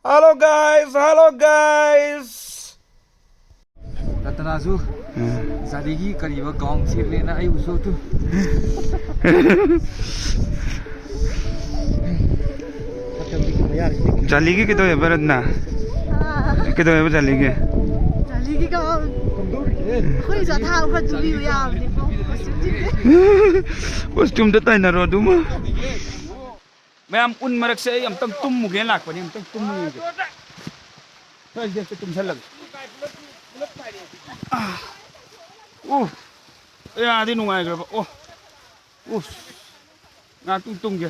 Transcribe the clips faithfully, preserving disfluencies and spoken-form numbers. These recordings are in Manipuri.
Hello guys, hello guys. ꯔꯇꯅꯥꯁꯨ ꯎꯝ꯫ ꯖꯥꯂꯤꯒꯤ ꯀꯔꯤꯕ ꯒꯥꯎꯟ ꯁꯦꯠꯂꯦꯅ ꯑꯩꯕꯨꯁꯨ ꯑꯗꯨ ꯖꯥꯂꯤꯒꯤ ꯀꯩꯗꯧꯋꯦꯕ ꯔꯠꯅ? ꯀꯩꯗꯧꯋꯦꯕ ꯖꯥꯂꯤꯒꯤ? ꯖꯥꯂꯤꯒꯤ ꯒꯥꯎꯟ꯫ ꯑꯩꯈꯣꯏꯁꯨ ꯑꯊꯥꯕ ꯈꯔ ꯇꯨꯕꯤꯕ ꯌꯥꯕꯅꯤꯀꯣ꯫ ꯀꯣꯁꯇ꯭ꯌꯨꯝꯗ ꯇꯥꯏꯅꯔꯣ ꯑꯗꯨꯃ꯫ ꯃꯌꯥꯝ ꯎꯟ ꯃꯔꯛꯁꯦ ꯑꯩ ꯑꯝꯇꯪ ꯇꯨꯝꯃꯨꯒꯦꯅ ꯂꯥꯛꯄꯅꯤ, ꯑꯝꯇꯪ ꯇꯨꯝꯃꯨꯒꯦ꯫ ꯁ꯭ꯋꯥꯏꯁꯤꯗ ꯍꯦꯛꯇ ꯇꯨꯝꯁꯜꯂꯒꯦ꯫ ꯑꯥ꯫ ꯎ꯫ ꯌꯥꯗꯤ ꯅꯨꯡꯉꯥꯏꯈ꯭ꯔꯕ꯫ ꯑꯣ꯫ ꯎ꯫ ꯉꯥꯛꯇꯪ ꯇꯨꯝꯒꯦ꯫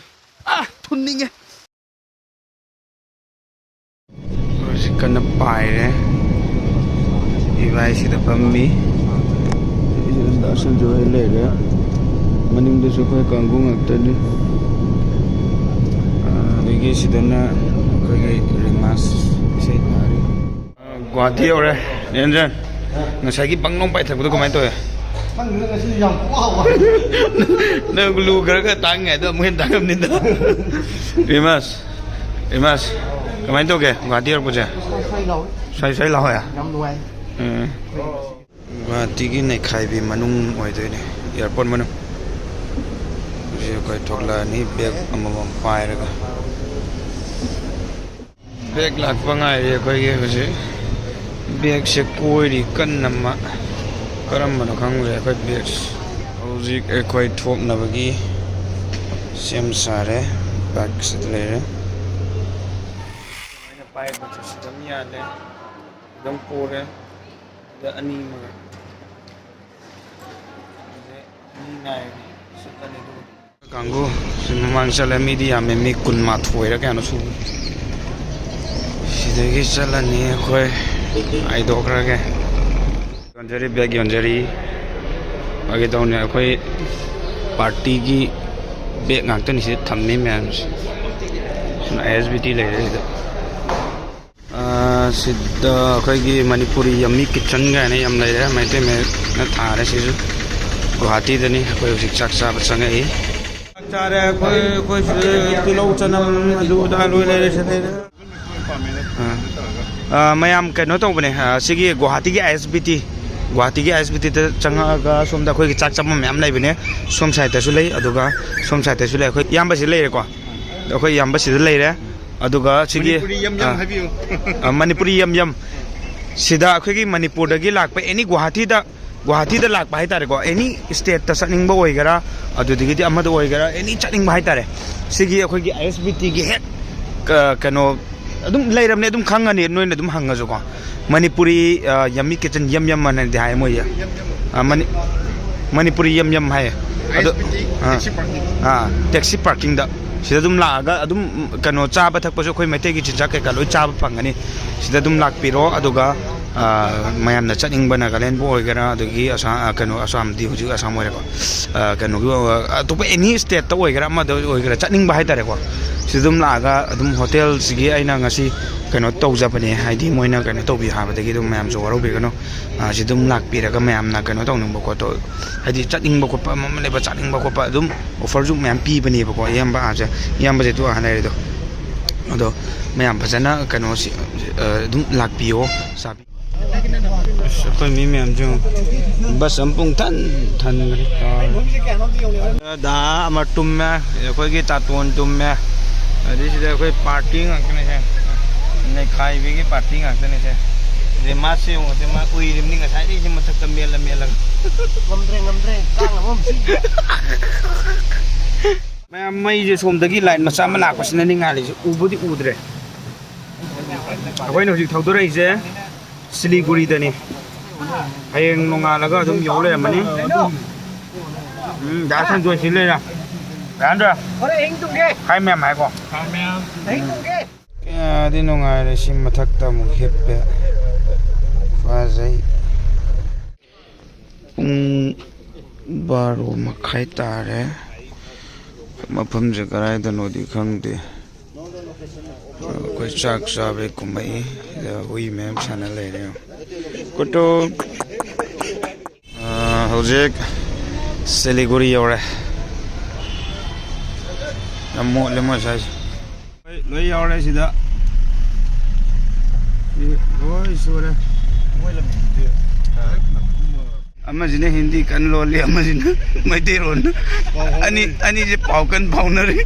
ꯑꯥ, ꯊꯨꯝꯅꯤꯡꯉꯦ꯫ ꯍꯧꯖꯤꯛ ꯀꯟꯅ ꯄꯥꯏꯔꯦ꯫ ꯏꯕꯥꯏꯁꯤꯗ ꯐꯝꯃꯤ꯫ ꯁꯤꯗ ꯗꯥ ꯁꯟꯖꯣꯏ ꯂꯩꯔꯦ꯫ ꯃꯅꯤꯡꯗꯁꯨ ꯑꯩꯈꯣꯏ ꯀꯥꯡꯕꯨ ꯉꯥꯛꯇꯅꯤ꯫ ꯑꯗꯒꯤ ꯁꯤꯗꯅ ꯑꯩꯈꯣꯏꯒꯤ ꯔꯤꯃꯥꯁ ꯏꯁꯩ ꯇꯥꯔꯤ꯫ ꯒꯨꯍꯥꯇꯤ ꯌꯧꯔꯦ, ꯅꯤꯔꯟꯖꯟ꯫ ꯉꯁꯥꯏꯒꯤ ꯕꯪ ꯂꯣꯡ ꯄꯥꯏꯊꯔꯛꯄꯗꯣ ꯀꯃꯥꯏꯅ ꯇꯧꯋꯦ? ꯈꯪꯗꯦꯗ, ꯉꯁꯤꯗꯤ ꯌꯥꯝ ꯋꯥꯕ꯫ ꯅꯪ ꯂꯨ ꯈꯔ ꯈꯔ ꯇꯥꯡꯉꯤꯉꯩꯗ ꯑꯃꯨꯛ ꯍꯦꯟꯅ ꯇꯥꯡꯉꯝꯅꯤꯗ꯫ ꯔꯤꯃꯥꯁ, ꯔꯤꯃꯥꯁ, ꯀꯃꯥꯏꯅ ꯇꯧꯒꯦ ꯒꯨꯍꯥꯇꯤ ꯌꯧꯔꯛꯄꯁꯦ? ꯁ꯭ꯋꯥꯏ ꯁ꯭ꯋꯥꯏ ꯂꯥꯎꯋꯦ꯫ ꯁ꯭ꯋꯥꯏ ꯁ꯭ꯋꯥꯏ ꯂꯥꯎꯋꯦ? ꯌꯥꯝ ꯅꯨꯡꯉꯥꯏ꯫ ꯎꯝ꯫ ꯒꯨꯍꯥꯇꯤꯒꯤ ꯅꯩꯈꯥꯏꯕꯤ ꯃꯅꯨꯡ ꯑꯣꯏꯗꯣꯏꯅꯦ, ꯑꯦꯌꯥꯔꯄꯣꯔꯠ ꯃꯅꯨꯡ꯫ ꯍꯧꯖꯤꯛ ꯑꯩꯈꯣꯏ ꯊꯣꯛꯂꯛꯑꯅꯤ, ꯕꯦꯒ ꯑꯃꯃꯝ ꯄꯥꯏꯔꯒ꯫ ꯕꯦꯒ ꯂꯥꯛꯄ ꯉꯥꯏꯔꯤ ꯑꯩꯈꯣꯏꯒꯤ ꯍꯧꯖꯤꯛ꯫ ꯕꯦꯒꯁꯦ ꯀꯣꯏꯔꯤ ꯀꯟꯅ ꯑꯃ꯫ ꯀꯔꯝꯕꯅꯣ ꯈꯪꯗ꯭ꯔꯦ ꯑꯩꯈꯣꯏ ꯕꯦꯒꯁꯦ꯫ ꯍꯧꯖꯤꯛ ꯑꯩꯈꯣꯏ ꯊꯣꯛꯅꯕꯒꯤ ꯁꯦꯝ ꯁꯥꯔꯦ꯫ ꯕꯦꯒꯁꯤꯗ ꯂꯩꯔꯦ꯫ ꯑꯩꯅ ꯄꯥꯏꯕꯁꯦ ꯁꯤꯗ ꯑꯃ ꯌꯥꯜꯂꯦ, ꯁꯤꯗ ꯑꯃ ꯄꯣꯔꯦ, ꯁꯤꯗ ꯑꯅꯤ ꯑꯃꯒ꯫ ꯁꯤꯗ ꯑꯅꯤ ꯉꯥꯏꯔꯦ꯫ ꯁꯤ ꯀꯔꯤꯅꯣ? ꯀꯥꯡꯕꯨ ꯁꯤ ꯃꯃꯥꯡ ꯆꯠꯂꯦ, ꯃꯤꯗꯤ ꯌꯥꯝꯃꯦ, ꯃꯤ ꯀꯨꯟꯃꯥꯊꯣꯏꯔ ꯀꯌꯥꯅꯣ ꯁꯨꯕꯅꯤ꯫ ꯁꯤꯗꯒꯤ ꯆꯠꯂꯅꯤ ꯑꯩꯈꯣꯏ, ꯍꯥꯏꯗꯣꯛꯈ꯭ꯔꯒꯦ꯫ ꯌꯣꯟꯖꯔꯤ, ꯕꯦꯒ ꯌꯣꯟꯖꯔꯤ꯫ ꯐꯥꯒꯤ ꯇꯧꯅꯤ, ꯑꯩꯈꯣꯏ ꯄꯥꯔꯇꯤꯒꯤ ꯕꯦꯒ ꯉꯥꯛꯇꯅꯤ ꯁꯤꯗ ꯊꯝꯃꯤ ꯃꯌꯥꯝꯁꯦ꯫ ꯑꯥꯏ ꯑꯦꯁ ꯕꯤ ꯇꯤ ꯂꯩꯔꯦ ꯁꯤꯗ꯫ ꯑꯥ, ꯁꯤꯗ ꯑꯩꯈꯣꯏꯒꯤ ꯃꯅꯤꯄꯨꯔꯤ ꯌꯝꯃꯤ ꯀꯤꯠꯆꯟ ꯀꯥꯏꯅ ꯌꯥꯝ ꯂꯩꯔꯦ, ꯃꯩꯇꯩ ꯃꯌꯦꯛꯅ ꯊꯥꯔꯦ꯫ ꯁꯤꯁꯨ ꯒꯨꯍꯥꯇꯤꯗꯅꯤ꯫ ꯑꯩꯈꯣꯏ ꯍꯧꯖꯤꯛ ꯆꯥꯛ ꯆꯥꯕ ꯆꯪꯉꯛꯏ꯫ ꯆꯥꯛ ꯆꯥꯔꯦ ꯑꯩꯈꯣꯏ, ꯑꯩꯈꯣꯏ ꯁꯤꯗ ꯇꯤꯜꯍꯧ ꯆꯅꯝ ꯑꯗꯨ ꯑꯗꯥ ꯂꯣꯏ ꯂꯩꯔꯦ ꯁꯤꯗꯩꯗ꯫ ꯑꯥ, ꯃꯌꯥꯝ ꯀꯩꯅꯣ ꯇꯧꯕꯅꯦ, ꯑꯥ, ꯁꯤꯒꯤ ꯒꯨꯋꯥꯍꯥꯇꯤꯒꯤ ꯑꯥꯏ ꯑꯦꯁ ꯕꯤ ꯇꯤ, ꯒꯨꯋꯥꯍꯥꯇꯤꯒꯤ ꯑꯥꯏ ꯑꯦꯁ ꯕꯤ ꯇꯤꯗ ꯆꯪꯉꯛꯑꯒ ꯁꯣꯝꯗ ꯑꯩꯈꯣꯏꯒꯤ ꯆꯥꯛ ꯆꯥꯐꯝ ꯃꯌꯥꯝ ꯂꯩꯕꯅꯦ꯫ ꯁꯣꯝ ꯁꯥꯏꯠꯇꯁꯨ ꯂꯩ, ꯑꯗꯨꯒ ꯁꯣꯝ ꯁꯥꯏꯠꯇꯁꯨ ꯂꯩ꯫ ꯑꯩꯈꯣꯏ ꯏꯌꯥꯝꯕꯁꯤ ꯂꯩꯔꯦꯀꯣ, ꯑꯩꯈꯣꯏ ꯏꯌꯥꯝꯕꯁꯤꯗ ꯂꯩꯔꯦ꯫ ꯑꯗꯨꯒ ꯁꯤꯒꯤ, ꯃꯅꯤꯄꯨꯔꯤ ꯌꯝ ꯌꯝ ꯑꯥ, ꯍꯥꯏꯕꯤꯌꯨ꯫ ꯑꯥ, ꯃꯅꯤꯄꯨꯔꯤ ꯌꯝ ꯌꯝ꯫ ꯁꯤꯗ ꯑꯩꯈꯣꯏꯒꯤ ꯃꯅꯤꯄꯨꯔꯗꯒꯤ ꯂꯥꯛꯄ ꯑꯦꯅꯤ ꯒꯨꯋꯥꯍꯥꯇꯤꯗ, ꯒꯨꯋꯥꯍꯥꯇꯤꯗ ꯂꯥꯛꯄ ꯍꯥꯏꯇꯥꯔꯦꯀꯣ, ꯑꯦꯅꯤ ꯁ꯭ꯇꯦꯠꯇ ꯆꯠꯅꯤꯡꯕ ꯑꯣꯏꯒꯦꯔꯥ, ꯑꯗꯨꯗꯒꯤꯗꯤ ꯑꯃꯗ ꯑꯣꯏꯒꯦꯔꯥ, ꯑꯦꯅꯤ ꯆꯠꯅꯤꯡꯕ ꯍꯥꯏꯇꯥꯔꯦ, ꯁꯤꯒꯤ ꯑꯩꯈꯣꯏꯒꯤ ꯑꯥꯏ ꯑꯦꯁ ꯕꯤ ꯇꯤꯒꯤ ꯍꯦꯛ, ꯑ, ꯀꯩꯅꯣ, ꯑꯗꯨꯝ ꯂꯩꯔꯕꯅꯦ, ꯑꯗꯨꯝ ꯈꯪꯉꯅꯤ, ꯅꯣꯏꯅ ꯑꯗꯨꯝ ꯍꯪꯉꯁꯨꯀꯣ꯫ ꯃꯅꯤꯄꯨꯔꯤ, ꯑ, ꯌꯝꯃꯤ ꯀꯤꯆꯟ, ꯌꯝ ꯌꯝ ꯑꯅꯗꯤ ꯍꯥꯏ ꯃꯣꯏꯁꯦ꯫ ꯑ, ꯃꯅꯤ-, ꯃꯅꯤꯄꯨꯔꯤ ꯌꯝ ꯌꯝ ꯍꯥꯏꯌꯦ꯫ ꯑꯗꯣ, ꯑꯥ, ꯑꯥ, ꯇꯦꯛꯁꯤ ꯄꯥꯔꯀꯤꯡꯗ꯫ ꯁꯤꯗ ꯑꯗꯨꯝ ꯂꯥꯛꯑꯒ ꯑꯗꯨꯝ, ꯀꯩꯅꯣ, ꯆꯥꯕ ꯊꯛꯄꯁꯨ ꯑꯩꯈꯣꯏ ꯃꯩꯇꯩꯒꯤ ꯆꯤꯟꯖꯥꯛ ꯀꯩꯀꯥ ꯂꯣꯏ ꯆꯥꯕ ꯐꯪꯒꯅꯤ꯫ ꯁꯤꯗ ꯑꯗꯨꯝ ꯂꯥꯛꯄꯤꯔꯣ, ꯑꯗꯨꯒ, ꯑ, ꯃꯌꯥꯝꯅ ꯆꯠꯅꯤꯡꯕ ꯅꯥꯒꯥꯂꯦꯟꯕꯨ ꯑꯣꯏꯒꯦꯔꯥ, ꯑꯗꯒꯤ ꯑꯁꯥ-, ꯑ, ꯀꯩꯅꯣ, ꯑꯁꯥꯝꯗꯤ ꯍꯧꯖꯤꯛ ꯑꯁꯥꯝ ꯑꯣꯏꯔꯦꯀꯣ꯫ ꯑ, ꯀꯩꯅꯣꯒꯤ, ꯑ, ꯑꯇꯣꯞꯄ ꯑꯦꯅꯤ ꯁ꯭ꯇꯦꯠꯇ ꯑꯣꯏꯒꯦꯔꯥ, ꯑꯃꯗ ꯑꯣꯏꯒꯦꯔꯥ, ꯆꯠꯅꯤꯡꯕ ꯍꯥꯏꯇꯥꯔꯦꯀꯣ꯫ ꯁꯤꯗ ꯑꯗꯨꯝ ꯂꯥꯛꯑꯒ ꯑꯗꯨꯝ ꯍꯣꯇꯦꯜꯁꯤꯒꯤ ꯑꯩꯅ ꯉꯁꯤ ꯀꯩꯅꯣ ꯇꯧꯖꯕꯅꯦ, ꯍꯥꯏꯗꯤ ꯃꯣꯏꯅ ꯀꯩꯅꯣ ꯇꯧꯕꯤ ꯍꯥꯏꯕꯗꯒꯤ ꯑꯗꯨꯝ ꯃꯌꯥꯝꯁꯨ ꯋꯥꯔꯧꯕꯤꯒꯅꯨ꯫ ꯑ, ꯁꯤ ꯑꯗꯨꯝ ꯂꯥꯛꯄꯤꯔꯒ ꯃꯌꯥꯝꯅ ꯀꯩꯅꯣ ꯇꯧꯅꯤꯡꯕ ꯈꯣꯠꯇꯣ, ꯍꯥꯏꯗꯤ ꯆꯠꯅꯤꯡꯕ ꯈꯣꯠꯄ ꯑꯃ ꯑꯃ ꯂꯩꯕ, ꯆꯥꯅꯤꯡꯕ ꯈꯣꯠꯄ ꯑꯗꯨꯝ ꯑꯣꯐꯔꯁꯨ ꯃꯌꯥꯝ ꯄꯤꯕꯅꯦꯕꯀꯣ꯫ ꯏꯌꯥꯝꯕ ꯑꯥ ꯁꯦ, ꯏꯌꯥꯝꯕꯁꯦ ꯇꯨ ꯑꯥ ꯂꯩꯔꯦꯗꯣ꯫ ꯑꯗꯣ ꯃꯌꯥꯝ ꯐꯖꯅ ꯀꯩꯅꯣꯁꯤ, ꯑ, ꯑꯗꯨꯝ ꯂꯥꯛꯄꯤꯌꯣ, ꯆꯥꯕꯤꯌꯣ꯫ ꯑꯁ, ꯑꯩꯈꯣꯏ ꯃꯤ ꯃꯌꯥꯝꯁꯨ ꯕꯁ ꯑꯃ ꯄꯨꯡ ꯊꯟ ꯊꯟꯈ꯭ꯔꯦ꯫ ꯑꯗ ꯑꯃ ꯇꯨꯝꯃꯦ, ꯑꯩꯈꯣꯏꯒꯤ ꯇꯥꯇꯣꯟ ꯇꯨꯝꯃꯦ꯫ ꯑꯗꯩ ꯁꯤꯗ ꯑꯩꯈꯣꯏ ꯄꯥꯔꯇꯤ ꯉꯥꯛꯇꯅꯦꯁꯦ, ꯅꯩꯈꯥꯏꯕꯤꯒꯤ ꯄꯥꯔꯇꯤ ꯉꯥꯛꯇꯅꯦꯁꯦ꯫ ꯑꯗꯩ ꯃꯥꯁꯦ ꯌꯦꯡꯉꯨꯁꯦ, ꯃꯥ ꯎꯏꯔꯤꯕꯅꯤ ꯉꯁꯥꯏꯗꯒꯤ ꯁꯤ ꯃꯊꯛꯇ ꯃꯦꯜꯂ ꯃꯦꯜꯂꯒ꯫ ꯉꯝꯗ꯭ꯔꯦ, ꯉꯝꯗ꯭ꯔꯦ, ꯆꯥꯛꯅꯕ ꯑꯃ ꯁꯤꯟꯗ꯭ꯔꯦ꯫ ꯃꯌꯥꯝ, ꯃꯩꯁꯦ ꯁꯣꯝꯗꯒꯤ ꯂꯥꯏꯟ ꯃꯆꯥ ꯑꯃ ꯂꯥꯛꯄꯁꯤꯅꯅꯤ ꯉꯥꯜꯂꯤꯁꯦ, ꯎꯕꯨꯗꯤ ꯎꯗ꯭ꯔꯦ꯫ ꯑꯩꯈꯣꯏꯅ ꯍꯧꯖꯤꯛ ꯊꯧꯗꯣꯔꯛꯏꯁꯦ ꯁꯤꯂꯤꯒꯨꯔꯤꯗꯅꯤ꯫ ꯍꯌꯦꯡ ꯅꯣꯡꯉꯥꯜꯂꯒ ꯑꯗꯨꯝ ꯌꯧ ꯂꯩꯔꯝꯃꯅꯤ꯫ ꯎꯝ, ꯗꯥ ꯁꯟꯖꯣꯏ ꯁꯤ ꯂꯩꯔꯦ꯫ ꯗꯥ ꯁꯟꯖꯣꯏ꯫ ꯍꯣꯔꯦꯟ ꯑꯍꯤꯡ ꯇꯨꯝꯒꯦ꯫ ꯍꯥꯏ ꯃꯌꯥꯝ ꯍꯥꯏꯀꯣ꯫ ꯑꯍꯤꯡ ꯇꯨꯝꯒꯦ꯫ ꯀꯌꯥꯗꯤ ꯅꯨꯡꯉꯥꯏꯔꯦ ꯁꯤ ꯃꯊꯛꯇ ꯑꯃꯨꯛ ꯍꯤꯞꯄꯦ꯫ ꯐꯖꯩ꯫ ꯄꯨꯡ ꯕꯥꯔꯣ ꯃꯈꯥꯏ ꯇꯥꯔꯦ꯫ ꯃꯐꯝꯁꯦ ꯀꯗꯥꯏꯗꯅꯣꯗꯤ ꯈꯪꯗꯦ꯫ ꯑꯩꯈꯣꯏ ꯆꯥꯛ ꯆꯥꯕꯩ ꯀꯨꯝꯃꯛꯏ꯫ ꯁꯤꯗ ꯍꯨꯏ ꯃꯌꯥꯝ ꯁꯥꯟꯅ ꯂꯩꯔꯦ꯫ ꯀꯨꯇꯨ꯫ ꯑꯥ, ꯍꯧꯖꯤꯛ ꯁꯤꯂꯤꯒꯨꯔꯤ ꯌꯧꯔꯦ꯫ ꯌꯥꯝ ꯃꯣꯠꯂꯦ ꯃꯣꯏ ꯁ꯭ꯋꯥꯏꯁꯦ꯫ ꯍꯣꯏ, ꯂꯣꯏ ꯌꯧꯔꯦ ꯁꯤꯗ꯫ ꯁꯨꯔꯦ꯫ ꯑꯃꯁꯤꯅ ꯍꯤꯟꯗꯤ ꯀꯟꯅ ꯂꯣꯜꯂꯤ, ꯑꯃꯁꯤꯅ ꯃꯩꯇꯩꯂꯣꯟ꯫ ꯑꯅꯤ, ꯑꯅꯤꯁꯦ ꯄꯥꯎ ꯀꯟꯅ ꯐꯥꯎꯅꯔꯤ꯫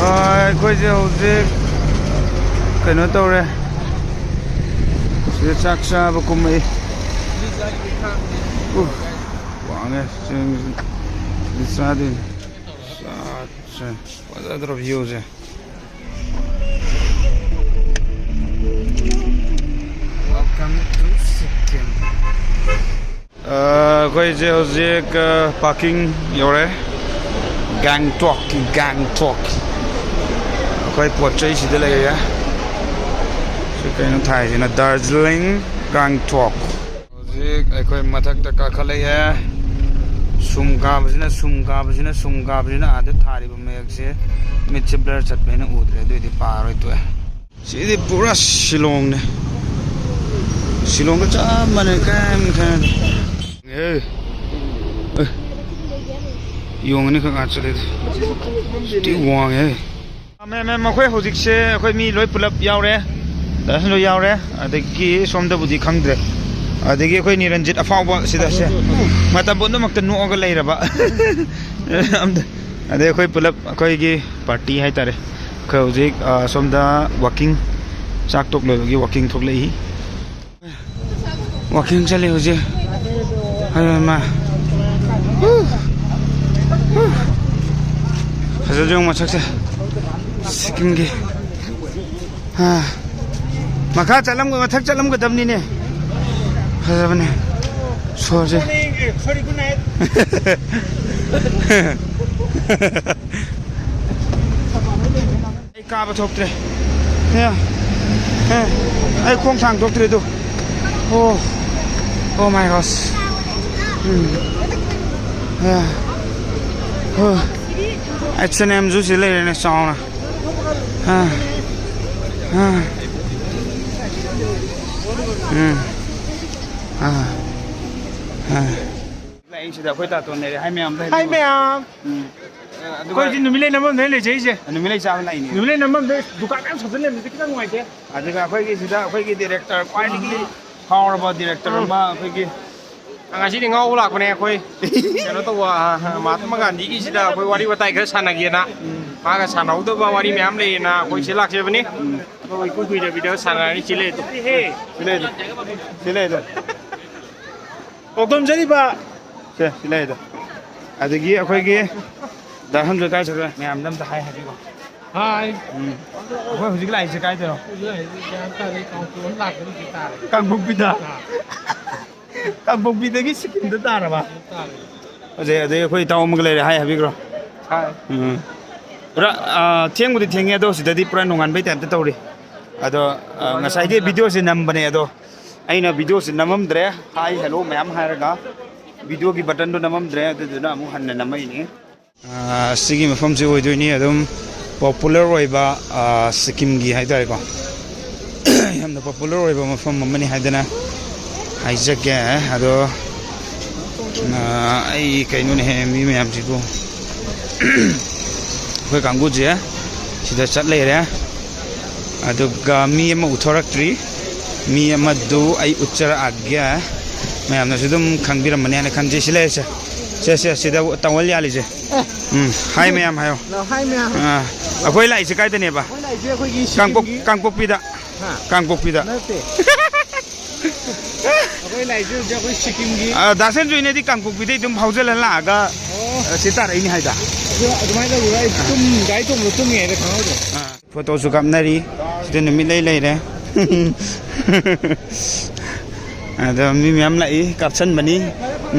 ꯑꯥ, ꯑꯩꯈꯣꯏꯁꯦ ꯍꯧꯖꯤꯛ ꯀꯩꯅꯣ ꯇꯧꯔꯦ, ꯁꯤꯗ ꯆꯥꯛ ꯆꯥꯕ ꯀꯨꯝꯃꯛꯏ꯫ ꯎ, ꯋꯥꯡꯉꯦ ꯆꯤꯡꯁꯤ꯫ ꯁꯤꯗ ꯆꯥꯗꯣꯏꯅꯤ꯫ ꯆꯥꯛꯁꯦ ꯐꯖꯗ꯭ꯔꯣ viewꯁꯦ? Welcome to Sikkim. ꯑ, ꯑꯩꯈꯣꯏꯁꯦ ꯍꯧꯖꯤꯛ, ꯑ, parking ꯌꯧꯔꯦ꯫ ꯒꯦꯡꯇꯣꯛꯀꯤ, ꯒꯦꯡꯇꯣꯛ꯫ ꯑꯩꯈꯣꯏ ꯄꯣꯠ ꯆꯩ ꯁꯤꯗ ꯂꯩꯔꯦ꯫ ꯁꯤ ꯀꯩꯅꯣ ꯊꯥꯏꯁꯤꯅ? ꯗꯥꯔꯖꯤꯂꯤꯡ ꯒꯦꯡꯇꯣꯛ꯫ ꯍꯧꯖꯤꯛ ꯑꯩꯈꯣꯏ ꯃꯊꯛꯇ ꯀꯥꯈꯠꯂꯛꯑꯦ꯫ ꯁꯨꯝ ꯀꯥꯕꯁꯤꯅ, ꯁꯨꯝ ꯀꯥꯕꯁꯤꯅ, ꯁꯨꯝ ꯀꯥꯕꯁꯤꯅ ꯑꯥꯗ ꯊꯥꯔꯤꯕ ꯃꯌꯦꯛꯁꯦ ꯃꯤꯠꯁꯦ blur ꯆꯠꯄꯅꯤꯅ ꯎꯗ꯭ꯔꯦ, ꯑꯗꯨꯏꯗꯤ ꯄꯥꯔꯣꯏ, ꯇꯣꯛꯑꯦ꯫ ꯁꯤꯗꯤ ꯄꯨꯔꯥ ꯁꯤꯂꯣꯡꯅꯦ꯫ ꯁꯤꯂꯣꯡꯒ ꯆꯞ ꯃꯥꯟꯅꯩ, ꯀꯔꯤꯝ ꯈꯦꯠꯅꯗꯦ꯫ ꯑꯦ, ꯑꯦ, ꯌꯣꯡ ꯑꯅꯤꯈꯛ ꯉꯥꯛ ꯆꯠꯂꯦ꯫ ꯁꯤꯗꯤ ꯋꯥꯡꯉꯦ꯫ ꯃꯦꯝ, ꯃꯦꯝ, ꯑꯩꯈꯣꯏ ꯍꯧꯖꯤꯛꯁꯦ ꯑꯩꯈꯣꯏ ꯃꯤ ꯂꯣꯏ ꯄꯨꯂꯞ ꯌꯥꯎꯔꯦ꯫ ꯗꯥꯁꯨ ꯂꯣꯏ ꯌꯥꯎꯔꯦ꯫ ꯑꯗꯒꯤ ꯁꯣꯝꯗꯕꯨꯗꯤ ꯈꯪꯗ꯭ꯔꯦ꯫ ꯑꯗꯒꯤ ꯑꯩꯈꯣꯏ ꯅꯤꯔꯟꯖꯤꯠ ꯑꯐꯥꯎꯕ ꯁꯤꯗ ꯁꯦ ꯃꯇꯝ ꯄꯨꯝꯅꯃꯛꯇ ꯅꯣꯛꯑꯒ ꯂꯩꯔꯕ꯫ ꯑꯝꯇ ꯑꯗꯩ ꯑꯩꯈꯣꯏ ꯄꯨꯂꯞ ꯑꯩꯈꯣꯏꯒꯤ party ꯍꯥꯏꯇꯥꯔꯦ꯫ ꯑꯩꯈꯣꯏ ꯍꯧꯖꯤꯛ, ꯑ, ꯁꯣꯝꯗ walking, ꯆꯥꯛ ꯇꯣꯛ ꯂꯣꯏꯕꯒꯤ walking ꯊꯣꯛꯂꯛꯏ꯫ Walking ꯆꯠꯂꯤ ꯍꯧꯖꯤꯛ꯫ ꯑꯌꯣ ꯏꯃꯥ꯫ ꯍꯨ꯫ ꯍꯨ꯫ ꯐꯖꯗ꯭ꯔꯣ ꯌꯦꯡꯉꯨ ꯃꯊꯛꯁꯦ꯫ ꯁꯤꯛꯀꯤꯝꯒꯤ꯫ ꯑꯥ꯫ ꯃꯈꯥ ꯆꯠꯂꯝꯒ-, ꯃꯊꯛ ꯆꯠꯂꯝꯒꯗꯕꯅꯤꯅꯦ꯫ ꯐꯖꯕꯅꯦ꯫ ꯁꯣꯔꯁꯦ꯫ ꯑꯩ ꯀꯥꯕ ꯊꯣꯛꯇ꯭ꯔꯦ꯫ ꯑꯦ, ꯑꯦ, ꯑꯩ ꯈꯣꯡ ꯊꯥꯡ ꯊꯣꯛꯇ꯭ꯔꯦ ꯑꯗꯨ꯫ ꯑꯣ, oh my gosh꯫ Um. H N ꯑꯦꯝꯁꯨ ꯁꯤ ꯂꯩꯔꯦꯅꯦ ꯆꯥꯎꯅ꯫ ꯑ, ꯑ, ꯎꯝ, ꯑ, ꯑ꯫ ꯂꯥꯛꯏꯁꯤꯗ ꯑꯩꯈꯣꯏ ꯇꯥꯇꯣꯟ ꯂꯩꯔꯦ꯫ ꯍꯥꯏ ꯃꯌꯥꯝꯗ ꯍꯥꯏ ꯍꯥꯏꯕꯤꯌꯨ꯫ ꯃꯌꯥꯝ꯫ ꯎꯝ꯫ ꯑꯗꯨꯒ ꯑꯩꯈꯣꯏꯗꯤ ꯅꯨꯃꯤꯠ ꯂꯩ ꯅꯝꯐꯝꯗ ꯂꯩꯖꯩꯁꯦ꯫ ꯅꯨꯃꯤꯠ ꯂꯩ ꯆꯥꯕ ꯂꯥꯛꯏꯅꯦ꯫ ꯅꯨꯃꯤꯠ ꯂꯩ ꯅꯝꯐꯝꯗ ꯗꯨꯀꯥꯟ ꯃꯌꯥꯝ ꯁꯥꯖꯤꯜꯂꯦꯕꯁꯦ ꯈꯤꯇꯪ ꯅꯨꯡꯉꯥꯏꯇꯦ꯫ ꯑꯗꯨꯒ ꯑꯩꯈꯣꯏꯒꯤ ꯁꯤꯗ ꯑꯩꯈꯣꯏꯒꯤ ꯗꯤꯔꯦꯛꯇꯔ ꯈ꯭ꯋꯥꯏꯗꯒꯤ ꯐꯥꯎꯔꯕ ꯗꯤꯔꯦꯛꯇꯔ ꯎꯝ꯫ ꯑꯃ ꯑꯩꯈꯣꯏꯒꯤ ꯉꯁꯤꯗꯤ ꯉꯥꯎꯕ ꯂꯥꯛꯄꯅꯦ ꯑꯩꯈꯣꯏ꯫ ꯀꯩꯅꯣ ꯇꯧꯕ, ꯑ, ꯃꯍꯥꯇꯃꯥ ꯒꯥꯟꯙꯤꯒꯤꯁꯤꯗ ꯑꯩꯈꯣꯏ ꯋꯥꯔꯤ ꯋꯥꯇꯥꯏ ꯈꯔ ꯁꯥꯟꯅꯒꯦꯅ꯫ ꯃꯥꯒ ꯁꯥꯟꯅꯍꯧꯗꯕ ꯋꯥꯔꯤ ꯃꯌꯥꯝ ꯂꯩꯌꯦꯅ ꯑꯩꯈꯣꯏ ꯁꯤ ꯂꯥꯛꯆꯕꯅꯤ꯫ ꯑꯩꯈꯣꯏ ꯏꯀꯨꯏ ꯀꯨꯏꯗꯕꯤꯗ ꯁꯥꯟꯅꯔꯅꯤ꯫ ꯆꯦꯜꯂꯦ ꯑꯗꯣ꯫ ꯁꯤ ꯂꯩ ꯑꯗꯣ꯫ ꯁꯤ ꯂꯩ ꯑꯗꯣ꯫ ꯄꯥꯎꯗꯝꯖꯔꯤꯕ꯫ ꯁꯦ, ꯁꯤ ꯂꯩ ꯑꯗꯣ꯫ ꯑꯗꯒꯤ ꯑꯩꯈꯣꯏꯒꯤ ꯗꯥ ꯍꯟꯖꯣꯏ ꯀꯥꯏ ꯆꯠꯈ꯭ꯔꯦ? ꯃꯌꯥꯝꯗ ꯑꯝꯇ ꯍꯥꯏ ꯍꯥꯏꯕꯤꯈꯣ꯫ ꯍꯥꯏ꯫ ꯎꯝ꯫ ꯑꯩꯈꯣꯏ ꯍꯧꯖꯤꯛ ꯂꯥꯛꯏꯁꯦ ꯀꯥꯏꯗꯅꯣ? ꯍꯧꯖꯤꯛ ꯂꯥꯛꯏꯁꯦ ꯒ꯭ꯌꯥꯟ ꯇꯥꯗꯦ, ꯀꯥꯡꯄꯣꯛꯄꯤ ꯂꯥꯛꯄꯗ ꯍꯧꯖꯤꯛ ꯇꯥꯔꯦ꯫ ꯀꯥꯡꯄꯣꯛꯄꯤꯗ꯫ ꯑꯥ꯫ ꯀꯥꯡꯄꯣꯛꯄꯤꯗꯒꯤ ꯁꯤꯀꯤꯝꯗ ꯇꯥꯔꯕ? ꯇꯥꯔꯦ꯫ ꯐꯖꯩ꯫ ꯑꯗꯩ ꯑꯩꯈꯣꯏ ꯏꯇꯥꯎ ꯑꯃꯒ ꯂꯩꯔꯦ, ꯍꯥꯏ ꯍꯥꯏꯕꯤꯈ꯭ꯔꯣ꯫ ꯍꯥꯏ꯫ ꯎꯝ꯫ ꯄꯨꯔꯥ, ꯑꯥ, ꯊꯦꯡꯕꯨꯗꯤ ꯊꯦꯡꯉꯦ, ꯑꯗꯣ ꯁꯤꯗꯗꯤ ꯄꯨꯔꯥ ꯅꯣꯡꯉꯥꯟꯕꯩ ꯇꯥꯏꯞꯇ ꯇꯧꯔꯤ꯫ ꯑꯗꯣ, ꯑꯥ, ꯉꯁꯥꯏꯒꯤ ꯚꯤꯗꯤꯑꯣꯁꯦ ꯅꯝꯕꯅꯦ, ꯑꯗꯣ ꯑꯩꯅ ꯚꯤꯗꯤꯑꯣꯁꯦ ꯅꯝꯃꯝꯗ꯭ꯔꯦ꯫ ꯍꯥꯏ ꯍꯦꯜꯂꯣ ꯃꯌꯥꯝ ꯍꯥꯏꯔꯒ ꯚꯤꯗꯤꯑꯣꯒꯤ ꯕꯇꯟꯗꯣ ꯅꯝꯃꯝꯗ꯭ꯔꯦ, ꯑꯗꯨꯗꯨꯅ ꯑꯃꯨꯛ ꯍꯟꯅ ꯅꯝꯃꯛꯏꯅꯦ꯫ ꯑꯥ, ꯁꯤꯒꯤ ꯃꯐꯝꯁꯤ ꯑꯣꯏꯗꯣꯏꯅꯤ ꯑꯗꯨꯝ ꯄꯣꯄꯨꯂꯔ ꯑꯣꯏꯕ, ꯑꯥ, ꯁꯤꯛꯀꯤꯝꯒꯤ ꯍꯥꯏꯇꯥꯔꯦꯀꯣ꯫ ꯌꯥꯝꯅ ꯄꯣꯄꯨꯂꯔ ꯑꯣꯏꯕ ꯃꯐꯝ ꯑꯃꯅꯤ ꯍꯥꯏꯗꯅ ꯍꯥꯏꯖꯒꯦ꯫ ꯑꯗꯣ, ꯑꯥ, ꯑꯩ ꯀꯩꯅꯣꯅꯦꯍꯦ, ꯃꯤ ꯃꯌꯥꯝꯁꯤꯕꯨ꯫ ꯑꯩꯈꯣꯏ ꯀꯥꯡꯕꯨꯁꯦ ꯁꯤꯗ ꯆꯠ ꯂꯩꯔꯦ꯫ ꯑꯗꯨꯒ ꯃꯤ ꯑꯃ ꯎꯊꯣꯔꯛꯇ꯭ꯔꯤ꯫ ꯃꯤ ꯑꯃꯗꯨ ꯑꯩ ꯎꯠꯆꯔꯛꯑꯒꯦ꯫ ꯃꯌꯥꯝꯅꯁꯨ ꯑꯗꯨꯝ ꯈꯪꯕꯤꯔꯝꯃꯅꯤ ꯍꯥꯏꯅ ꯈꯟꯖꯩ꯫ ꯁꯤ ꯂꯩꯔꯦꯁꯦ꯫ ꯁꯦ, ꯁꯦ, ꯁꯤꯗ ꯇꯥꯋꯦꯜ ꯌꯥꯜꯂꯤꯁꯦ꯫ ꯎꯝ, ꯍꯥꯏ ꯃꯌꯥꯝ ꯍꯥꯏꯌꯣ꯫ ꯂꯥꯎ, ꯍꯥꯏ ꯃꯌꯥꯝ꯫ ꯑꯥ, ꯑꯩꯈꯣꯏ ꯂꯥꯛꯏꯁꯦ ꯀꯥꯏꯗꯅꯦꯕ? ꯑꯩꯈꯣꯏ ꯂꯥꯛꯏꯁꯦ ꯑꯩꯈꯣꯏꯒꯤ ꯀꯥꯡꯄꯣꯛ-, ꯁꯤꯀꯤꯝꯒꯤ ꯀꯥꯡꯄꯣꯛꯄꯤꯗ꯫ ꯍꯥ? ꯀꯥꯡꯄꯣꯛꯄꯤꯗ꯫ ꯅꯠꯇꯦ꯫ ꯑꯩꯈꯣꯏ ꯂꯥꯛꯏꯁꯦ ꯍꯧꯖꯤꯛ ꯑꯩꯈꯣꯏ ꯁꯤꯀꯤꯝꯒꯤ꯫ ꯑꯥ, ꯗꯥ ꯁꯟꯖꯣꯏꯅꯗꯤ ꯀꯥꯡꯄꯣꯛꯄꯤꯗꯩ ꯑꯗꯨꯝ ꯐꯥꯎꯖꯜꯂ ꯂꯥꯛꯑꯒ, ꯑꯣ꯫ ꯑ, ꯁꯤ ꯇꯥꯔꯛꯏꯅꯤ ꯍꯥꯏꯗ꯫ ꯑꯗꯨ ꯑꯗꯨꯃꯥꯏꯅ ꯇꯧꯕꯗ ꯑꯩ ꯇꯨꯝ-, ꯒꯥꯔꯤ ꯇꯣꯡꯕꯗ ꯇꯨꯝꯃꯤꯉꯩꯗ ꯈꯪꯍꯧꯗ꯭ꯔꯦ꯫ ꯑꯥ꯫ ꯐꯣꯇꯣꯁꯨ ꯀꯥꯞꯅꯔꯤ꯫ ꯁꯤꯗ ꯅꯨꯃꯤꯠ ꯂꯩ ꯂꯩꯔꯦ꯫ ꯑꯗꯣ ꯃꯤ ꯃꯌꯥꯝ ꯂꯥꯛꯏ, ꯀꯥꯞꯁꯟꯕꯅꯤ꯫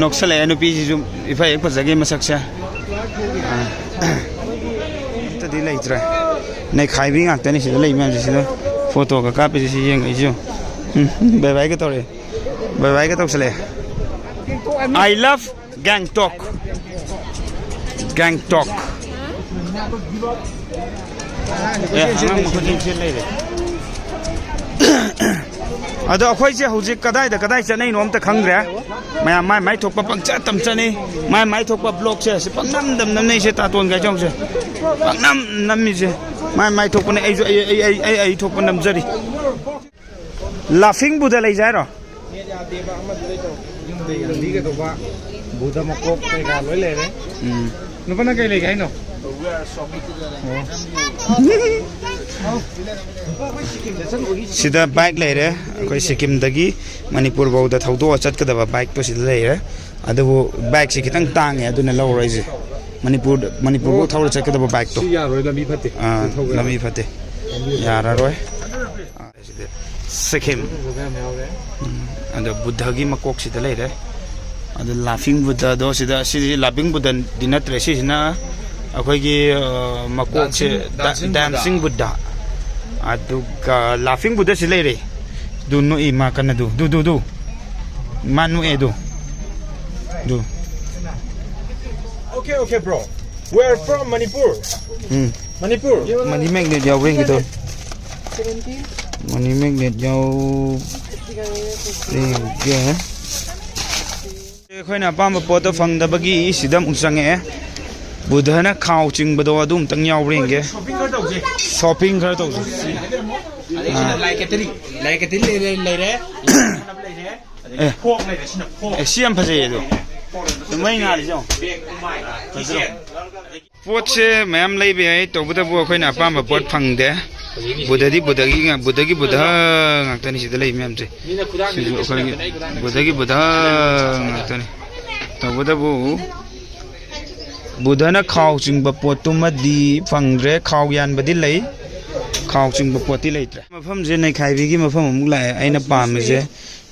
ꯅꯣꯛꯁꯜꯂꯛꯑꯦ ꯅꯨꯄꯤꯁꯤꯁꯨ, ꯏꯐ ꯍꯦꯛ ꯐꯖꯒꯩ ꯃꯁꯛꯁꯦ꯫ ꯑꯥ꯫ ꯑꯝꯇꯗꯤ ꯂꯩꯇ꯭ꯔꯦ꯫ ꯅꯩꯈꯥꯏꯕꯤ ꯉꯥꯛꯇꯅꯤ ꯁꯤꯗ ꯂꯩ ꯃꯌꯥꯝꯁꯦ꯫ ꯁꯤꯗ ꯐꯣꯇꯣꯒ ꯀꯥꯞꯄꯤꯁꯦ ꯁꯤ ꯌꯦꯡꯉꯛꯏꯁꯤ ꯌꯦꯡꯉꯨ꯫ ꯎꯝ, ꯕꯥꯏ ꯕꯥꯏꯒ ꯇꯧꯔꯛꯑꯦ꯫ ꯕꯥꯏ ꯕꯥꯏꯒ ꯇꯧꯁꯜꯂꯛꯑꯦ꯫ I love Gangtok. ꯒꯦꯡꯇꯣꯛ꯫ ꯑꯦ, ꯑꯉꯥꯡ ꯃꯈꯨꯠ ꯂꯦꯡꯁꯤꯜ ꯂꯩꯔꯦ꯫ ꯑꯗꯣ ꯑꯩꯈꯣꯏꯁꯦ ꯍꯧꯖꯤꯛ ꯀꯗꯥꯏꯗ ꯀꯗꯥꯏ ꯆꯠꯅꯩꯅꯣ ꯑꯝꯇ ꯈꯪꯗ꯭ꯔꯦ꯫ ꯃꯌꯥꯝ ꯃꯥꯏ ꯃꯥꯏ ꯊꯣꯛꯄ ꯄꯪꯆꯠ ꯇꯝ ꯆꯠꯅꯤ꯫ ꯃꯥꯏ ꯃꯥꯏ ꯊꯣꯛꯄ ꯕ꯭ꯂꯣꯛꯁꯦ ꯁꯤ ꯄꯪꯅꯝ ꯅꯝ ꯅꯝꯅꯩꯁꯦ, ꯇꯥꯇꯣꯟ ꯒꯥꯏꯖꯧꯁꯦ ꯄꯪꯅꯝ ꯅꯝꯃꯤꯁꯦ꯫ ꯃꯥꯏ ꯃꯥꯏ ꯊꯣꯛꯄꯅꯦ꯫ ꯑꯩꯁꯨ ꯑꯩ ꯑꯩ ꯑꯩ ꯑꯩ ꯑꯩ ꯊꯣꯛꯄ ꯅꯝꯖꯔꯤ꯫ ꯂꯥꯐꯤꯡ ꯕꯨꯗ ꯂꯩꯖꯦ ꯍꯥꯏꯔꯣ? ꯌꯨꯝꯗ ꯌꯥꯟꯕꯤꯒꯗꯧꯕ ꯕꯨꯙ ꯃꯀꯣꯛ ꯀꯩꯀꯥ ꯂꯣꯏ ꯂꯩꯔꯦ꯫ ꯎꯝ꯫ ꯅꯨꯄꯥ, ꯅꯪ ꯀꯩ ꯂꯩꯒꯦ ꯍꯥꯏꯅꯣ? ꯑꯣ꯫ ꯁꯤꯗ ꯕꯥꯏꯛ ꯂꯩꯔꯦ꯫ ꯑꯩꯈꯣꯏ ꯁꯤꯀꯤꯝꯗꯒꯤ ꯃꯅꯤꯄꯨꯔ ꯐꯥꯎꯗ ꯊꯧꯗꯣꯛꯑ ꯆꯠꯀꯗꯕ ꯕꯥꯏꯛꯇꯣ ꯁꯤꯗ ꯂꯩꯔꯦ꯫ ꯑꯗꯨꯕꯨ ꯕꯥꯏꯛꯁꯤ ꯈꯤꯇꯪ ꯇꯥꯡꯉꯦ, ꯑꯗꯨꯅ ꯂꯧꯔꯣꯏꯁꯦ꯫ ꯃꯅꯤꯄꯨꯔꯗ, ꯃꯅꯤꯄꯨꯔ ꯐꯥꯎ ꯊꯧꯔ ꯆꯠꯀꯗꯕ ꯕꯥꯏꯛꯇꯣ꯫ ꯁꯤ ꯌꯥꯔꯣꯏ, ꯂꯝꯕꯤ ꯐꯠꯇꯦ꯫ ꯑꯥ, ꯁꯤ ꯊꯧꯕ ꯂꯝꯕꯤ ꯌꯥꯔꯣꯏ꯫ ꯐꯠꯇꯦ꯫ ꯂꯝꯕꯤ ꯐꯠꯇꯦ꯫ ꯌꯥꯔꯔꯣꯏ꯫ ꯁꯤꯗ ꯁꯤꯀꯤꯝ꯫ ꯐꯖꯕ ꯌꯥꯝ ꯌꯥꯎꯔꯦ꯫ ꯎꯝ, ꯑꯗꯣ ꯕꯨꯙꯒꯤ ꯃꯀꯣꯛꯁꯤꯗ ꯂꯩꯔꯦ꯫ ꯑꯗꯣ ꯂꯥꯐꯤꯡ ꯕꯨꯙꯗꯣ ꯁꯤꯗ, ꯁꯤꯗꯤ ꯂꯥꯐꯤꯡ ꯕꯨꯙꯗꯤ ꯅꯠꯇ꯭ꯔꯦ, ꯁꯤꯁꯤꯅ ꯑꯩꯈꯣꯏꯒꯤ, ꯑ, ꯃꯀꯣꯛꯁꯦ ꯗꯥꯟꯁꯤꯡ, ꯗꯥ-, ꯗꯥꯟꯁꯤꯡ ꯗꯥꯟꯁꯤꯡ ꯕꯨꯙ꯫ ꯕꯨꯙ꯫ ꯑꯗꯨꯒ ꯂꯥꯐꯤꯡ ꯕꯨꯙꯁꯤ ꯂꯩꯔꯦ꯫ ꯑꯗꯨ ꯅꯣꯛꯏ ꯃꯥ ꯀꯟꯅ, ꯑꯗꯨ, ꯑꯗꯨ, ꯑꯗꯨ, ꯑꯗꯨ꯫ ꯃꯥ ꯅꯣꯛꯑꯦ ꯑꯗꯨ꯫ ꯑꯗꯨ꯫ Okay, okay, bro. We are from Manipur. Um. Manipur. ꯃꯅꯤ ꯃꯦꯒꯅꯦꯠ ꯌꯥꯎꯕ꯭ꯔꯥ ꯌꯦꯡꯒꯦ ꯇꯧ꯫ ꯃꯅꯤ ꯃꯦꯒꯅꯦꯠ ꯌꯥꯎꯕ꯭ꯔꯥ ꯌꯦꯡꯒꯦ꯫ ꯑꯩꯈꯣꯏꯅ ꯑꯄꯥꯝꯕ ꯄꯣꯠꯇꯣ ꯐꯪꯗꯕꯒꯤ ꯁꯤꯗ ꯑꯃꯨꯛ ꯆꯪꯉꯛꯑꯦ꯫ ꯕꯨꯙꯅ ꯈꯥꯎ ꯆꯤꯡꯕꯗꯣ ꯑꯗꯨ ꯑꯃꯨꯛꯇꯪ ꯌꯥꯎꯕ꯭ꯔꯥ ꯌꯦꯡꯒꯦ꯫ ꯁꯣꯄꯤꯡ ꯈꯔ ꯇꯧꯁꯦ꯫ ꯁꯣꯄꯤꯡ ꯈꯔ ꯇꯧꯁꯦ꯫ ꯑꯥ꯫ ꯂꯥꯏ ꯀꯠꯇꯔꯤ, ꯂꯥꯏ ꯀꯠꯇꯔꯤ ꯂꯩꯔꯦ, ꯂꯩꯔꯦ꯫ ꯑꯦ꯫ ꯐꯣꯛ ꯂꯩꯔꯦ, ꯁꯤꯅ ꯐꯣꯛ꯫ ꯑꯦ, ꯁꯤ ꯌꯥꯝ ꯐꯖꯩꯌꯦ ꯑꯗꯣ꯫ ꯐꯣꯛ ꯂꯩꯔꯦ꯫ ꯃꯩ ꯉꯥꯜꯂꯤꯁꯦ ꯌꯦꯡꯉꯣ꯫ ꯕꯦꯛ, ꯎꯃꯥꯏ, ꯐꯖꯗ꯭ꯔꯣ? ꯀꯤꯆꯦꯟ꯫ ꯄꯣꯠꯁꯦ ꯃꯌꯥꯝ ꯂꯩꯕ ꯌꯥꯏ, ꯇꯧꯕꯇꯕꯨ ꯑꯩꯈꯣꯏꯅ ꯑꯄꯥꯝꯕ ꯄꯣꯠ ꯐꯪꯗꯦ꯫ ꯕꯨꯙꯗꯤ ꯕꯨꯙꯒꯤ ꯉꯥ-, ꯕꯨꯙꯒꯤ ꯕꯨꯙ ꯉꯥꯛꯇꯅꯤ ꯁꯤꯗ ꯂꯩ ꯃꯌꯥꯝꯁꯦ꯫ ꯁꯤꯁꯨ ꯑꯩꯈꯣꯏꯒꯤ ꯕꯨꯙꯒꯤ ꯕꯨꯙ ꯉꯥꯛꯇꯅꯤ꯫ ꯇꯧꯕꯇꯕꯨ ꯕꯨꯙꯅ ꯈꯥꯎ ꯆꯤꯡꯕ ꯄꯣꯠꯇꯨꯃꯗꯤ ꯐꯪꯗ꯭ꯔꯦ꯫ ꯈꯥꯎ ꯌꯥꯟꯕꯗꯤ ꯂꯩ, ꯈꯥꯎ ꯆꯤꯡꯕ ꯄꯣꯠꯇꯤ ꯂꯩꯇ꯭ꯔꯦ꯫ ꯃꯐꯝꯁꯦ ꯅꯩꯈꯥꯏꯕꯤꯒꯤ ꯃꯐꯝ ꯑꯃꯨꯛ ꯂꯥꯛꯑꯦ꯫ ꯑꯩꯅ ꯄꯥꯝꯃꯤꯁꯦ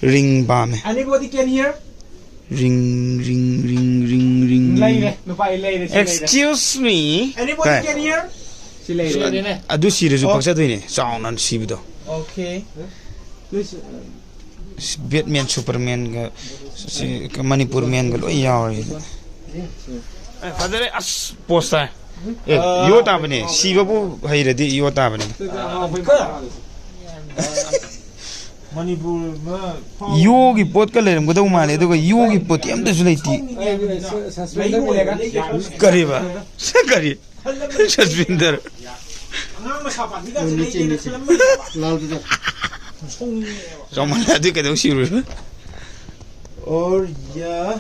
ring ꯄꯥꯝꯃꯦ꯫ Anybody can hear? Ring, ring, ring, ring, ring꯫ ꯂꯩꯔꯦ, ꯅꯨꯄꯥ, ꯑꯩ ꯂꯩꯔꯦ, ꯁꯤ ꯂꯩꯔꯦ꯫ Excuse me꯫ Anybody ꯀꯥꯏ? Can hear? ꯁꯤ ꯂꯩꯔꯦ꯫ ꯑꯗꯨ ꯁꯤꯔꯁꯨ ꯑꯣ꯫ ꯄꯛꯆꯗꯣꯏꯅꯦ, ꯆꯥꯎꯅ ꯁꯤꯕꯗꯣ꯫ Okay꯫ Please, uh, ꯕꯦꯠꯃꯦꯟ, ꯁꯨꯄꯔꯃꯦꯟꯒ, ꯁꯤ, ꯃꯅꯤꯄꯨꯔ ꯃꯦꯟꯒ ꯂꯣꯏ ꯌꯥꯎꯔꯦ꯫ ꯑꯦ, ꯐꯖꯔꯦ꯫ ꯑꯁ, ꯄꯣꯁ ꯇꯥꯏ꯫ ꯑꯦ, ꯌꯣ ꯇꯥꯕꯅꯦ꯫ ꯁꯤꯕꯕꯨ ꯍꯩꯔꯗꯤ ꯌꯣ ꯇꯥꯕꯅꯦ꯫ ꯃꯅꯤꯄꯨꯔ ꯌꯣꯒꯤ ꯄꯣꯠꯀ ꯂꯩꯔꯝꯒꯗꯧ ꯃꯥꯜꯂꯦ, ꯑꯗꯨꯒ ꯌꯣꯒꯤ ꯄꯣꯠꯇꯤ ꯑꯝꯇꯁꯨ ꯂꯩꯇꯦ꯫ ꯀꯔꯤꯕ? ꯀꯔꯤ? ꯁꯁꯄꯤꯟꯗꯔ꯫ ꯑꯉꯥꯡ ꯃꯁꯥ ꯄꯥꯝꯃꯤꯒꯥꯁꯦ ꯂꯩꯒꯦꯅ ꯈꯜꯂꯝꯕꯅꯦꯕ꯫ ꯂꯥꯜꯗꯨꯗ꯫ ꯆꯥꯎꯃꯜꯂꯗꯤ ꯀꯩꯗꯧ ꯁꯤꯔꯨꯔꯣ? ꯑꯣꯔ ꯌꯥ꯫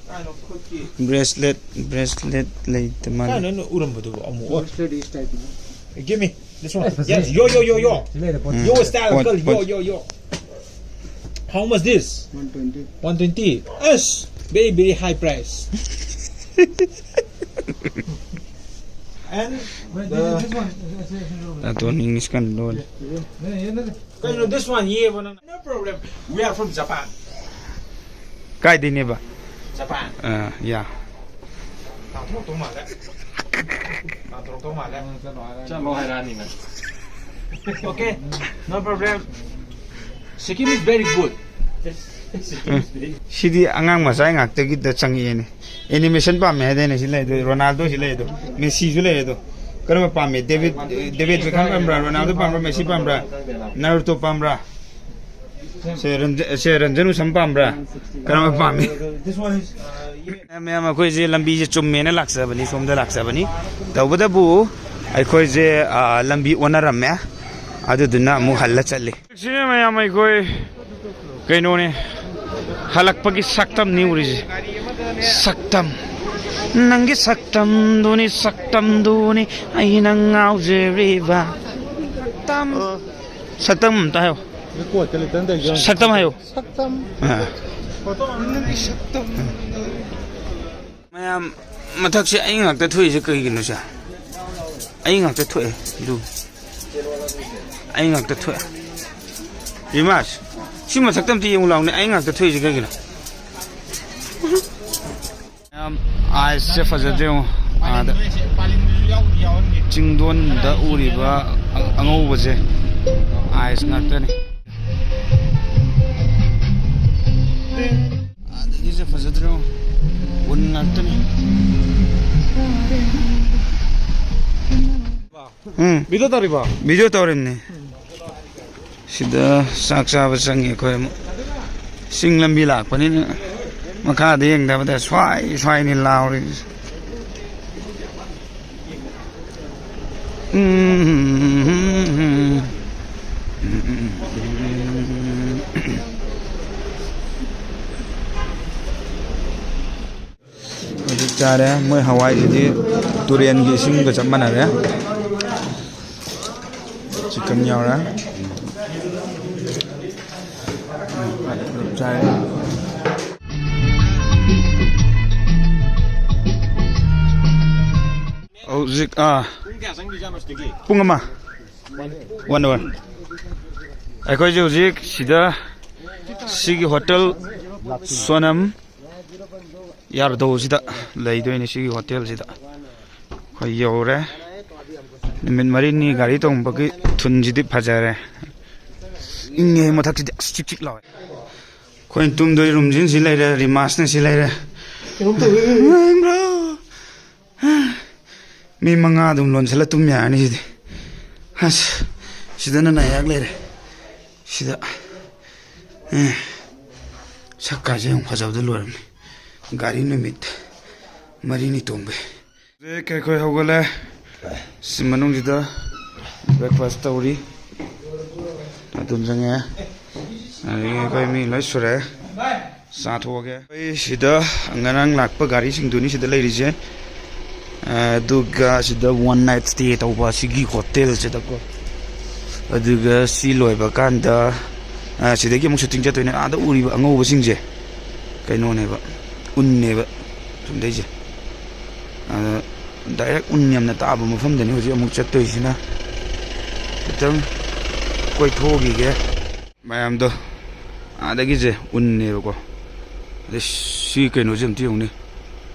ꯀꯥꯏꯅꯣ ꯈꯨꯠꯀꯤ꯫ ꯕ꯭ꯔꯦꯁꯂꯦꯠ, ꯕ꯭ꯔꯦꯁꯂꯦꯠ ꯂꯩꯇ ꯃꯥꯜꯂꯦ꯫ ꯀꯥꯏꯅꯣ ꯅꯪ ꯎꯔꯝꯕꯗꯨꯕꯨ ꯑꯃꯨꯛ? ꯑꯣ꯫ ꯕ꯭ꯔꯦꯁꯂꯦꯠ ꯏꯁ ꯇꯥꯏꯞꯅꯤ꯫ Give me this one. ꯑꯦ, ꯐꯖꯩ꯫ Yes, yo, yo, yo, yo. ꯁꯤ ꯂꯩꯔꯦ, ꯄꯣꯠ꯫ ꯎꯝ, Yo, style, ꯄꯣꯠ, uncle, ꯄꯣꯠ꯫ Yo, yo, yo. How much this? One twenty. One twenty? ꯑꯁ, very, very high price. And the ꯅꯥꯇꯣꯟ ꯏꯪꯂꯤꯁ ꯀꯟꯅ ꯂꯣꯜꯂꯤ꯫ ꯀꯩꯅꯣ, this one, ꯌꯦꯕ ꯅꯪ? No problem. We are from Japan. ꯀꯥꯏꯗꯩꯅꯦꯕ? Japan. ꯑꯥ, ꯌꯥ꯫ ꯇꯥꯟꯊꯣꯔꯛꯇꯧ ꯃꯥꯜꯂꯦ꯫ ꯇꯥꯟꯊꯣꯔꯛꯇꯧ ꯃꯥꯜꯂꯦ꯫ ꯆꯠꯂꯣ ꯍꯥꯏꯔꯛꯑꯅꯤ ꯅꯪ꯫ Okay, no problem. Sikkim is very good. ꯎꯝ꯫ ꯁꯤꯗꯤ ꯑꯉꯥꯡ ꯃꯆꯥ ꯉꯥꯛꯇꯒꯤꯗ ꯆꯪꯉꯛꯑꯦꯅꯦ꯫ ꯑꯦꯅꯤꯃꯦꯁꯟ ꯄꯥꯝꯃꯦ ꯍꯥꯏꯗꯥꯏꯅꯦ? ꯁꯤ ꯂꯩꯗꯣ, ꯔꯣꯅꯥꯜꯗꯣ ꯁꯤ ꯂꯩꯗꯣ, ꯃꯦꯁꯤꯁꯨ ꯂꯩ ꯑꯗꯣ꯫ ꯀꯔꯝꯕ ꯄꯥꯝꯃꯤ? ꯗꯦꯕꯤꯠ, ꯗꯦꯕꯤꯠ ꯕꯦꯀꯍꯝ ꯄꯥꯝꯕ꯭ꯔꯥ? ꯔꯣꯅꯥꯜꯗꯣ ꯄꯥꯝꯕ꯭ꯔꯥ? ꯃꯦꯁꯤ ꯄꯥꯝꯕ꯭ꯔꯥ? ꯅꯥꯔꯨꯇꯣ ꯄꯥꯝꯕ꯭ꯔꯥ? ꯁꯦ, ꯔꯟꯖ-, ꯁꯦ, ꯔꯟꯖꯟ ꯎꯁꯝ ꯄꯥꯝꯕ꯭ꯔꯥ? ꯀꯔꯝꯕ ꯄꯥꯝꯃꯤ? ꯃꯌꯥꯝ, ꯃꯌꯥꯝ, ꯑꯩꯈꯣꯏꯁꯦ ꯂꯝꯕꯤꯁꯦ ꯆꯨꯝꯃꯦꯅ ꯂꯥꯛꯆꯕꯅꯤ, ꯁꯣꯝꯗ ꯂꯥꯛꯆꯕꯅꯤ꯫ ꯇꯧꯕꯇꯕꯨ ꯑꯩꯈꯣꯏꯁꯦ, ꯑ, ꯂꯝꯕꯤ ꯑꯣꯟꯅꯔꯝꯃꯦ, ꯑꯗꯨꯗꯨꯅ ꯑꯃꯨꯛ ꯍꯜꯂ ꯆꯠꯂꯤ꯫ ꯁꯤꯅꯦ ꯃꯌꯥꯝ, ꯑꯩꯈꯣꯏ ꯀꯩꯅꯣꯅꯦ, ꯍꯜꯂꯛꯄꯒꯤ ꯁꯛꯇꯝꯅꯤ ꯎꯔꯤꯁꯦ꯫ ꯁꯛꯇꯝ, ꯅꯪꯒꯤ ꯁꯛꯇꯝꯗꯨꯅꯤ, ꯁꯛꯇꯝꯗꯨꯅꯤ ꯑꯩꯅ ꯉꯥꯎꯖꯔꯤꯕ꯫ ꯁꯛꯇꯝ, ꯁꯛꯇꯝ ꯑꯝꯇ ꯍꯥꯏꯌꯣ꯫ ꯁꯛꯇꯝ ꯍꯥꯏꯌꯣ꯫ ꯁꯛꯇꯝ꯫ ꯑꯥ꯫ ꯅꯪꯒꯤ ꯁꯛꯇꯝ꯫ ꯃꯌꯥꯝ, ꯃꯊꯛꯁꯦ ꯑꯩ ꯉꯥꯛꯇ ꯊꯣꯛꯏꯁꯦ ꯀꯩꯒꯤꯅꯣ ꯁꯦ? ꯑꯩ ꯉꯥꯛꯇ ꯊꯣꯛꯑꯦ ꯑꯗꯨ꯫ ꯑꯩ ꯉꯥꯛꯇ ꯊꯣꯛꯑꯦ꯫ ꯔꯤꯃꯥꯁ, ꯁꯤ ꯃꯊꯛꯇ ꯑꯝꯇ ꯌꯦꯡꯉꯨ ꯂꯥꯎꯅꯦ, ꯑꯩ ꯉꯥꯛꯇ ꯊꯣꯛꯏꯁꯦ ꯀꯩꯒꯤꯅꯣ? ꯃꯌꯥꯝ, ꯑꯥꯏꯁꯁꯦ ꯐꯖꯗ꯭ꯔꯦ ꯌꯦꯡꯉꯣ꯫ ꯑꯥꯗ ꯆꯤꯡꯗꯣꯟꯗ ꯎꯔꯤꯕ ꯑ-, ꯑꯉꯧꯕꯁꯦ ꯑꯥꯏꯁ ꯉꯥꯛꯇꯅꯤ꯫ ꯎꯟ ꯉꯥꯛꯇꯅꯤ꯫ ꯎꯝ꯫ ꯚꯤꯗꯤꯑꯣ ꯇꯧꯔꯤꯕꯣ? ꯚꯤꯗꯤꯑꯣ ꯇꯧꯔꯤꯕꯅꯤ꯫ ꯁꯤꯗ ꯆꯥꯛ ꯆꯥꯕ ꯆꯪꯉꯤ ꯑꯩꯈꯣꯏ ꯑꯃꯨꯛ꯫ ꯆꯤꯡ ꯂꯝꯕꯤ ꯂꯥꯛꯄꯅꯤꯅ ꯃꯈꯥꯗ ꯌꯦꯡꯗꯕꯗ ꯁ꯭ꯋꯥꯏ ꯁ꯭ꯋꯥꯏꯅꯤ ꯂꯥꯎꯔꯤꯁꯦ꯫ ꯎꯝ꯫ ꯍꯧꯖꯤꯛ ꯆꯥꯔꯦ꯫ ꯃꯣꯏ ꯍꯋꯥꯏꯁꯤꯗꯤ ꯇꯨꯔꯦꯟꯒꯤ ꯏꯁꯤꯡꯒ ꯆꯞ ꯃꯥꯟꯅꯔꯦ꯫ ꯆꯤꯛꯀꯟ ꯌꯥꯎꯔꯦ꯫ ꯆꯥꯔꯦ꯫ ꯍꯧꯖꯤꯛ, ꯑꯥ, ꯄꯨꯡ ꯑꯃ꯫ One hour꯫ ꯑꯩꯈꯣꯏꯁꯦ ꯍꯧꯖꯤꯛ ꯁꯤꯗ, ꯁꯤꯒꯤ ꯍꯣꯇꯦꯜ ꯁꯣꯅꯝ ꯌꯥꯔꯗꯧꯁꯤꯗ ꯂꯩꯗꯣꯏꯅꯤ, ꯁꯤꯒꯤ ꯍꯣꯇꯦꯜꯁꯤꯗ꯫ ꯑꯩꯈꯣꯏ ꯌꯧꯔꯦ꯫ ꯅꯨꯃꯤꯠ ꯃꯔꯤꯅꯤ ꯒꯥꯔꯤ ꯇꯣꯡꯕꯒꯤ ꯊꯨꯟꯁꯤꯗꯤ ꯐꯖꯔꯦ꯫ ꯏꯪꯉꯦ ꯃꯊꯛꯁꯤꯗꯤ, ꯑꯁ, ꯆꯤꯛ ꯆꯤꯛ ꯂꯥꯎꯋꯦ꯫ ꯑꯩꯈꯣꯏꯅ ꯇꯨꯝꯗꯣꯏ ꯔꯨꯝꯁꯤꯅ ꯁꯤ ꯂꯩꯔꯦ, ꯔꯤꯃꯥꯁꯅ ꯁꯤ ꯂꯩꯔꯦ꯫ ꯀꯩꯅꯣꯝ ꯇꯧꯔꯦ꯫ ꯅꯨꯡꯉꯥꯏꯕ꯭ꯔꯣ? ꯃꯤ ꯃꯉꯥ ꯑꯗꯨꯝ ꯂꯣꯟꯁꯤꯜꯂ ꯇꯨꯝ ꯌꯥꯔꯅꯤ ꯁꯤꯗꯤ꯫ ꯑꯁ, ꯁꯤꯗꯅ ꯅꯥꯌꯥꯛ ꯂꯩꯔꯦ꯫ ꯁꯤꯗ, ꯑꯦ, ꯁꯛꯀꯥꯁꯦ ꯌꯥꯝ ꯐꯖꯕꯗ ꯂꯣꯏꯔꯝꯃꯤ꯫ ꯒꯥꯔꯤ ꯅꯨꯃꯤꯠ ꯃꯔꯤꯅꯤ ꯇꯣꯡꯕꯩ꯫ ꯍꯧꯖꯤꯛ ꯑꯩꯈꯣꯏ ꯍꯧꯒꯠꯂꯦ꯫ ꯁꯤ ꯃꯅꯨꯡꯁꯤꯗ breakfast ꯇꯧꯔꯤ꯫ ꯑꯗꯨꯝ ꯆꯪꯉꯦ꯫ ꯑꯗꯒꯤ ꯑꯩꯈꯣꯏ ꯃꯤ ꯂꯣꯏ ꯁꯨꯔꯦ꯫ ꯆꯥꯊꯣꯛꯑꯒꯦ꯫ ꯑꯩꯈꯣꯏ ꯁꯤꯗ ꯉꯔꯥꯡ ꯂꯥꯛꯄ ꯒꯥꯔꯤꯁꯤꯡꯗꯨꯅꯤ ꯁꯤꯗ ꯂꯩꯔꯤꯁꯦ꯫ ꯑꯗꯨꯒ ꯁꯤꯗ one night stay ꯇꯧꯕ ꯑꯁꯤꯒꯤ ꯍꯣꯇꯦꯜꯁꯤꯗꯀꯣ꯫ ꯑꯗꯨꯒ ꯁꯤ ꯂꯣꯏꯕ ꯀꯥꯟꯗ, ꯑ, ꯁꯤꯗꯒꯤ ꯑꯃꯨꯛ shooting ꯆꯠꯇꯣꯏꯅꯦ꯫ ꯑꯥꯗ ꯎꯔꯤꯕ ꯑꯉꯧꯕꯁꯤꯡꯁꯦ ꯀꯩꯅꯣꯅꯦꯕ, ꯎꯟꯅꯦꯕ ꯁꯨꯝꯗꯩꯁꯦ꯫ ꯑꯗ direct ꯎꯟ ꯌꯥꯝꯅ ꯇꯥꯕ ꯃꯐꯝꯗꯅꯤ ꯍꯧꯖꯤꯛ ꯑꯃꯨꯛ ꯆꯠꯇꯣꯏꯁꯤꯅ꯫ ꯈꯤꯇꯪ ꯀꯣꯏꯊꯣꯛꯈꯤꯒꯦ꯫ ꯃꯌꯥꯝꯗꯣ ꯑꯥꯗꯒꯤꯁꯦ ꯎꯟꯅꯦꯕꯀꯣ꯫ ꯑꯗꯩ ꯁꯤ ꯀꯩꯅꯣꯁꯦ ꯑꯝꯇ ꯌꯦꯡꯉꯨꯅꯦ꯫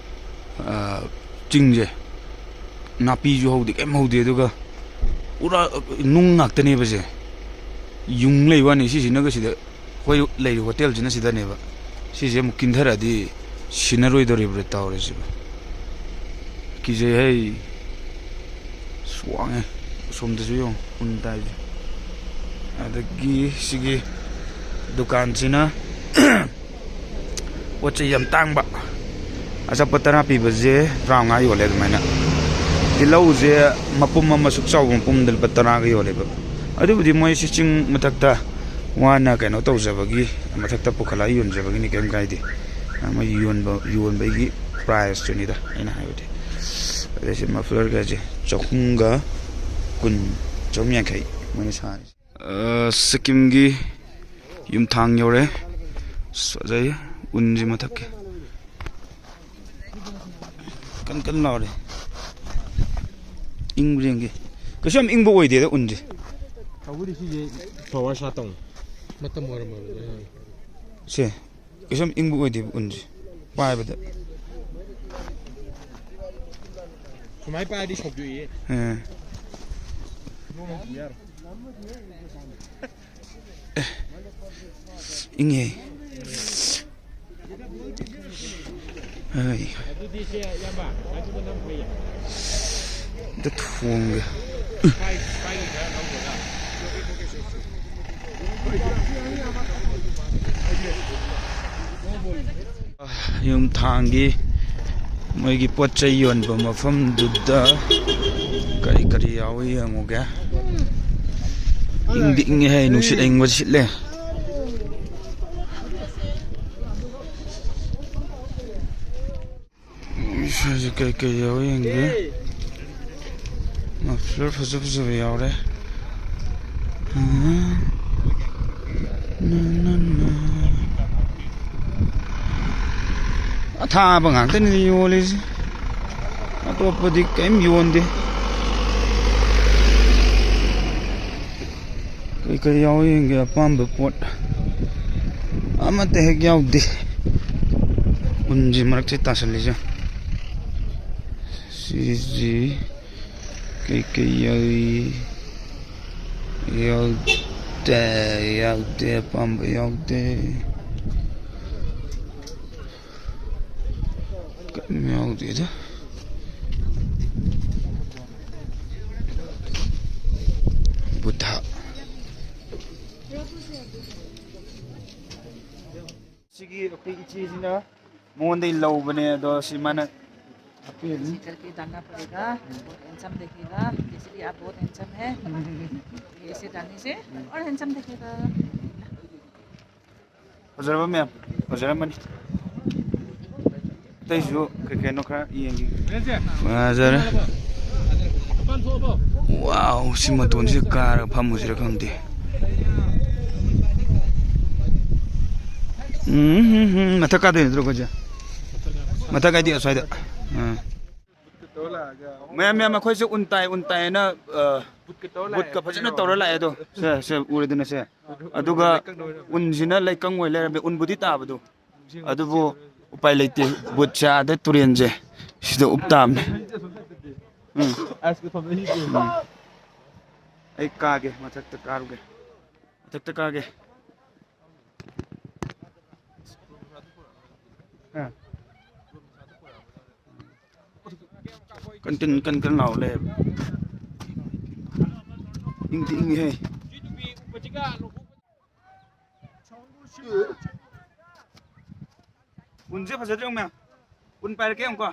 ꯑꯥ, ꯆꯤꯡꯁꯦ ꯅꯥꯄꯤꯁꯨ ꯍꯧꯗꯦ, ꯀꯩꯝ ꯍꯧꯗꯦ, ꯑꯗꯨꯒ ꯄꯨꯔꯥ ꯅꯨꯡ ꯉꯥꯛꯇꯅꯦꯕ ꯁꯦ꯫ ꯌꯨꯡ ꯂꯩ ꯋꯥꯅꯤ꯫ ꯁꯤꯁꯤꯅꯒ ꯁꯤꯗ ꯑꯩꯈꯣꯏ ꯂꯩꯔꯤꯕ ꯍꯣꯇꯦꯜꯁꯤꯅ ꯁꯤꯗꯅꯦꯕ꯫ ꯁꯤꯁꯦ ꯑꯃꯨꯛ ꯀꯤꯟꯊꯔꯛꯑꯗꯤ ꯁꯤꯟꯅꯔꯣꯏꯗꯣꯔꯤꯕ꯭ꯔꯥ ꯇꯧꯔꯤꯁꯤꯕꯣ? ꯀꯤꯖꯩ ꯍꯩ꯫ ꯑꯁ, ꯋꯥꯡꯉꯦ꯫ ꯑꯁꯣꯝꯗꯁꯨ ꯌꯦꯡꯉꯣ, ꯎꯟ ꯇꯥꯏꯁꯦ꯫ ꯑꯗꯒꯤ ꯁꯤꯒꯤ ꯗꯨꯀꯥꯟꯁꯤꯅ ꯄꯣꯠ ꯆꯩ ꯌꯥꯝ ꯇꯥꯡꯕ꯫ ꯑꯆꯥꯄꯣꯠ ꯇꯔꯥ ꯄꯤꯕꯁꯦ ꯇꯔꯥꯃꯉꯥ ꯌꯣꯜꯂꯦ ꯑꯗꯨꯃꯥꯏꯅ꯫ ꯇꯤꯜꯍꯧꯁꯦ ꯃꯄꯨꯝ ꯑꯃ ꯁꯨꯛ ꯆꯥꯎꯕ ꯃꯄꯨꯝꯗ ꯂꯨꯄꯥ ꯇꯔꯥꯒ ꯌꯣꯜꯂꯦꯕ꯫ ꯑꯗꯨꯕꯨꯗꯤ ꯃꯣꯏꯁꯤ ꯆꯤꯡ ꯃꯊꯛꯇ ꯋꯥꯅ ꯀꯩꯅꯣ ꯇꯧꯖꯕꯒꯤ, ꯃꯊꯛꯇ ꯄꯨꯈꯠꯂꯒ ꯌꯣꯟꯖꯕꯒꯤꯅꯤ, ꯀꯩꯝ ꯀꯥꯏꯗꯦ꯫ ꯃꯣꯏ ꯌꯣꯟꯕ, ꯌꯣꯟꯕꯒꯤ ꯄ꯭ꯔꯥꯏꯁꯇꯨꯅꯤꯗ ꯑꯩꯅ ꯍꯥꯏꯕꯗꯤ꯫ ꯑꯗꯩ ꯁꯤ ꯃꯐ꯭ꯂꯔꯒꯁꯦ ꯆꯍꯨꯝꯒ ꯀꯨꯟ, ꯆꯍꯨꯝ ꯌꯥꯡꯈꯩ ꯃꯣꯏꯅ ꯁꯥꯔꯤꯁꯦ꯫ ꯑ, ꯁꯤꯛꯀꯤꯝꯒꯤ ꯌꯨꯝꯊꯥꯡ ꯌꯧꯔꯦ꯫ ꯑꯁ, ꯐꯖꯩ꯫ ꯎꯟꯁꯤ ꯃꯊꯛꯀꯤ꯫ ꯀꯟ ꯀꯟ ꯂꯥꯎꯔꯤ꯫ ꯏꯪꯕ꯭ꯔꯥ ꯌꯦꯡꯒꯦ꯫ ꯀꯩꯁꯨ ꯌꯥꯝ ꯏꯪꯕ ꯑꯣꯏꯗꯦꯗ ꯎꯟꯁꯦ꯫ ꯇꯧꯕꯨꯗꯤ ꯁꯤꯁꯦ ꯐ꯭ꯂꯋꯔ ꯁꯥꯠ ꯇꯧꯅꯤ꯫ ꯃꯇꯝ ꯑꯣꯏꯔꯝꯃꯕꯅꯦ꯫ ꯁꯦ, ꯀꯩꯁꯨ ꯌꯥꯝ ꯏꯪꯕ ꯑꯣꯏꯗꯦꯕ ꯎꯟꯁꯦ꯫ ꯄꯥꯏꯕꯗ꯫ ꯁꯨꯃꯥꯏꯅ ꯄꯥꯏꯔꯗꯤ ꯁꯧꯗꯣꯛꯏ꯫ ꯑꯦ꯫ ꯅꯣꯡ ꯆꯨ ꯌꯥꯔꯣꯏ꯫ ꯏꯪꯉꯦ꯫ ꯑꯩ꯫ ꯑꯗꯨꯗꯤ ꯁꯦ, ꯏꯌꯥꯝꯕ, ꯑꯗꯨꯅ ꯅꯝ ꯐꯩꯌꯦ꯫ ꯑꯝꯇ ꯊꯣꯡꯒꯦ꯫ ꯄꯥꯏ-, ꯄꯥꯏꯒꯤ ꯈꯔ ꯂꯧꯒꯗ꯭ꯔꯥ? ꯌꯨꯝꯊꯥꯡꯒꯤ ꯃꯣꯏꯒꯤ ꯄꯣꯠ ꯆꯩ ꯌꯣꯟꯕ ꯃꯐꯝꯗꯨꯗ ꯀꯔꯤ ꯀꯔꯤ ꯌꯥꯎꯏ ꯌꯦꯡꯉꯨꯒꯦ꯫ ꯏꯪꯗꯤ ꯏꯪꯉꯦꯍꯦ, ꯅꯨꯡꯁꯤꯠ ꯑꯏꯪꯕ ꯁꯤꯠꯂꯦ꯫ ꯁ꯭ꯋꯥꯏꯁꯦ ꯀꯩ ꯀꯩ ꯌꯥꯎꯏ ꯌꯦꯡꯒꯦ꯫ ꯃꯐ꯭ꯂꯔ ꯐꯖ ꯐꯖꯕ ꯌꯥꯎꯔꯦ꯫ ꯑꯊꯥꯕ ꯉꯥꯛꯇꯅꯤꯗ ꯌꯣꯜꯂꯤꯁꯦ, ꯑꯇꯣꯞꯄꯗꯤ ꯀꯔꯤꯝ ꯌꯣꯟꯗꯦ꯫ ꯀꯩ ꯀꯩ ꯌꯥꯎꯏ ꯌꯦꯡꯒꯦ꯫ ꯑꯄꯥꯝꯕ ꯄꯣꯠ ꯑꯃꯠꯇ ꯍꯦꯛ ꯌꯥꯎꯗꯦ꯫ ꯎꯟꯁꯤ ꯃꯔꯛꯁꯦ ꯇꯥꯁꯜꯂꯤꯁꯦ꯫ ꯁꯤꯁꯤ ꯀꯩꯀꯩ ꯌꯥꯎꯏ? ꯌꯥꯎꯗꯦ, ꯌꯥꯎꯗꯦ, ꯑꯄꯥꯝꯕ ꯌꯥꯎꯗꯦ꯫ ꯌꯥꯎꯗꯦꯗ꯫ ꯕꯨꯙ꯫ ꯁꯤꯒꯤ ꯑꯩꯈꯣꯏ ꯏꯆꯦꯁꯤꯅ ꯃꯉꯣꯟꯗꯒꯤ ꯂꯧꯕꯅꯦ, ꯑꯗꯣ ꯁꯤ ꯃꯥꯅ ꯍꯥꯞꯄꯤꯔꯅꯤ꯫ इसी करके डालना पड़ेगा। बहुत हैंडसम दिखेगा, जैसे कि आप बहुत हैंडसम है, ऐसे डालने से और हैंडसम दिखेगा। ꯐꯖꯔꯕ ꯃꯌꯥꯝ? ꯐꯖꯔꯝꯃꯅꯤ꯫ ꯑꯇꯩꯁꯨ ꯀꯩ ꯀꯩꯅꯣ ꯈꯔ ꯌꯦꯡꯒꯦ꯫ ꯐꯖꯔꯦ꯫ ꯋꯥꯎ, ꯁꯤ ꯃꯇꯣꯟꯁꯤꯗ ꯀꯥꯔꯒ ꯐꯝꯃꯨꯁꯤꯔ ꯈꯪꯗꯦ꯫ ꯎꯝ, ꯎꯝ, ꯎꯝ, ꯃꯊꯛ ꯀꯥꯗꯣꯏ ꯅꯠꯇ꯭ꯔꯣ ꯑꯩꯈꯣꯏꯁꯦ? ꯃꯊꯛ ꯍꯥꯏꯗꯤ ꯑꯁ꯭ꯋꯥꯏꯗ꯫ ꯑꯥ꯫ ꯃꯌꯥꯝ, ꯃꯌꯥꯝ, ꯑꯩꯈꯣꯏꯁꯦ ꯎꯟ ꯇꯥꯏ, ꯎꯟ ꯇꯥꯏ ꯍꯥꯏꯅ, ꯑ, ꯕꯨꯠꯀ ꯐꯖꯅ ꯇꯧꯔ ꯂꯥꯛꯑꯦ ꯑꯗꯣ꯫ ꯁꯦ, ꯁꯦ, ꯎꯔꯦꯗꯅ ꯁꯦ꯫ ꯑꯗꯨꯒ ꯎꯟꯁꯤꯅ ꯂꯩꯀꯪ ꯑꯣꯏ ꯂꯩꯔꯝꯃꯦ꯫ ꯎꯟꯕꯨꯗꯤ ꯇꯥꯕꯗꯣ꯫ ꯑꯗꯨꯕꯨ ꯎꯄꯥꯏ ꯂꯩꯇꯦ꯫ ꯕꯨꯠꯁꯦ ꯑꯥꯗ ꯇꯨꯔꯦꯟꯁꯦ ꯁꯤꯗ ꯎꯞ ꯇꯥꯕꯅꯦ꯫ ꯎꯝ꯫ ꯎꯝ꯫ ꯑꯩ ꯀꯥꯒꯦ, ꯃꯊꯛꯇ ꯀꯥꯔꯨꯒꯦ꯫ ꯃꯊꯛꯇ ꯀꯥꯒꯦ꯫ ꯑ꯫ ꯀꯟ ꯀꯟ ꯀꯟ ꯀꯟ ꯂꯥꯎ ꯂꯩꯌꯦꯕ꯫ ꯏꯪꯗꯤ ꯏꯪꯉꯤꯍꯦ꯫ ꯎꯟꯁꯦ ꯐꯖꯗ꯭ꯔꯣ ꯃꯌꯥꯝ? ꯎꯟ ꯄꯥꯏꯔꯛꯀꯦ ꯌꯦꯡꯉꯨꯀꯣ꯫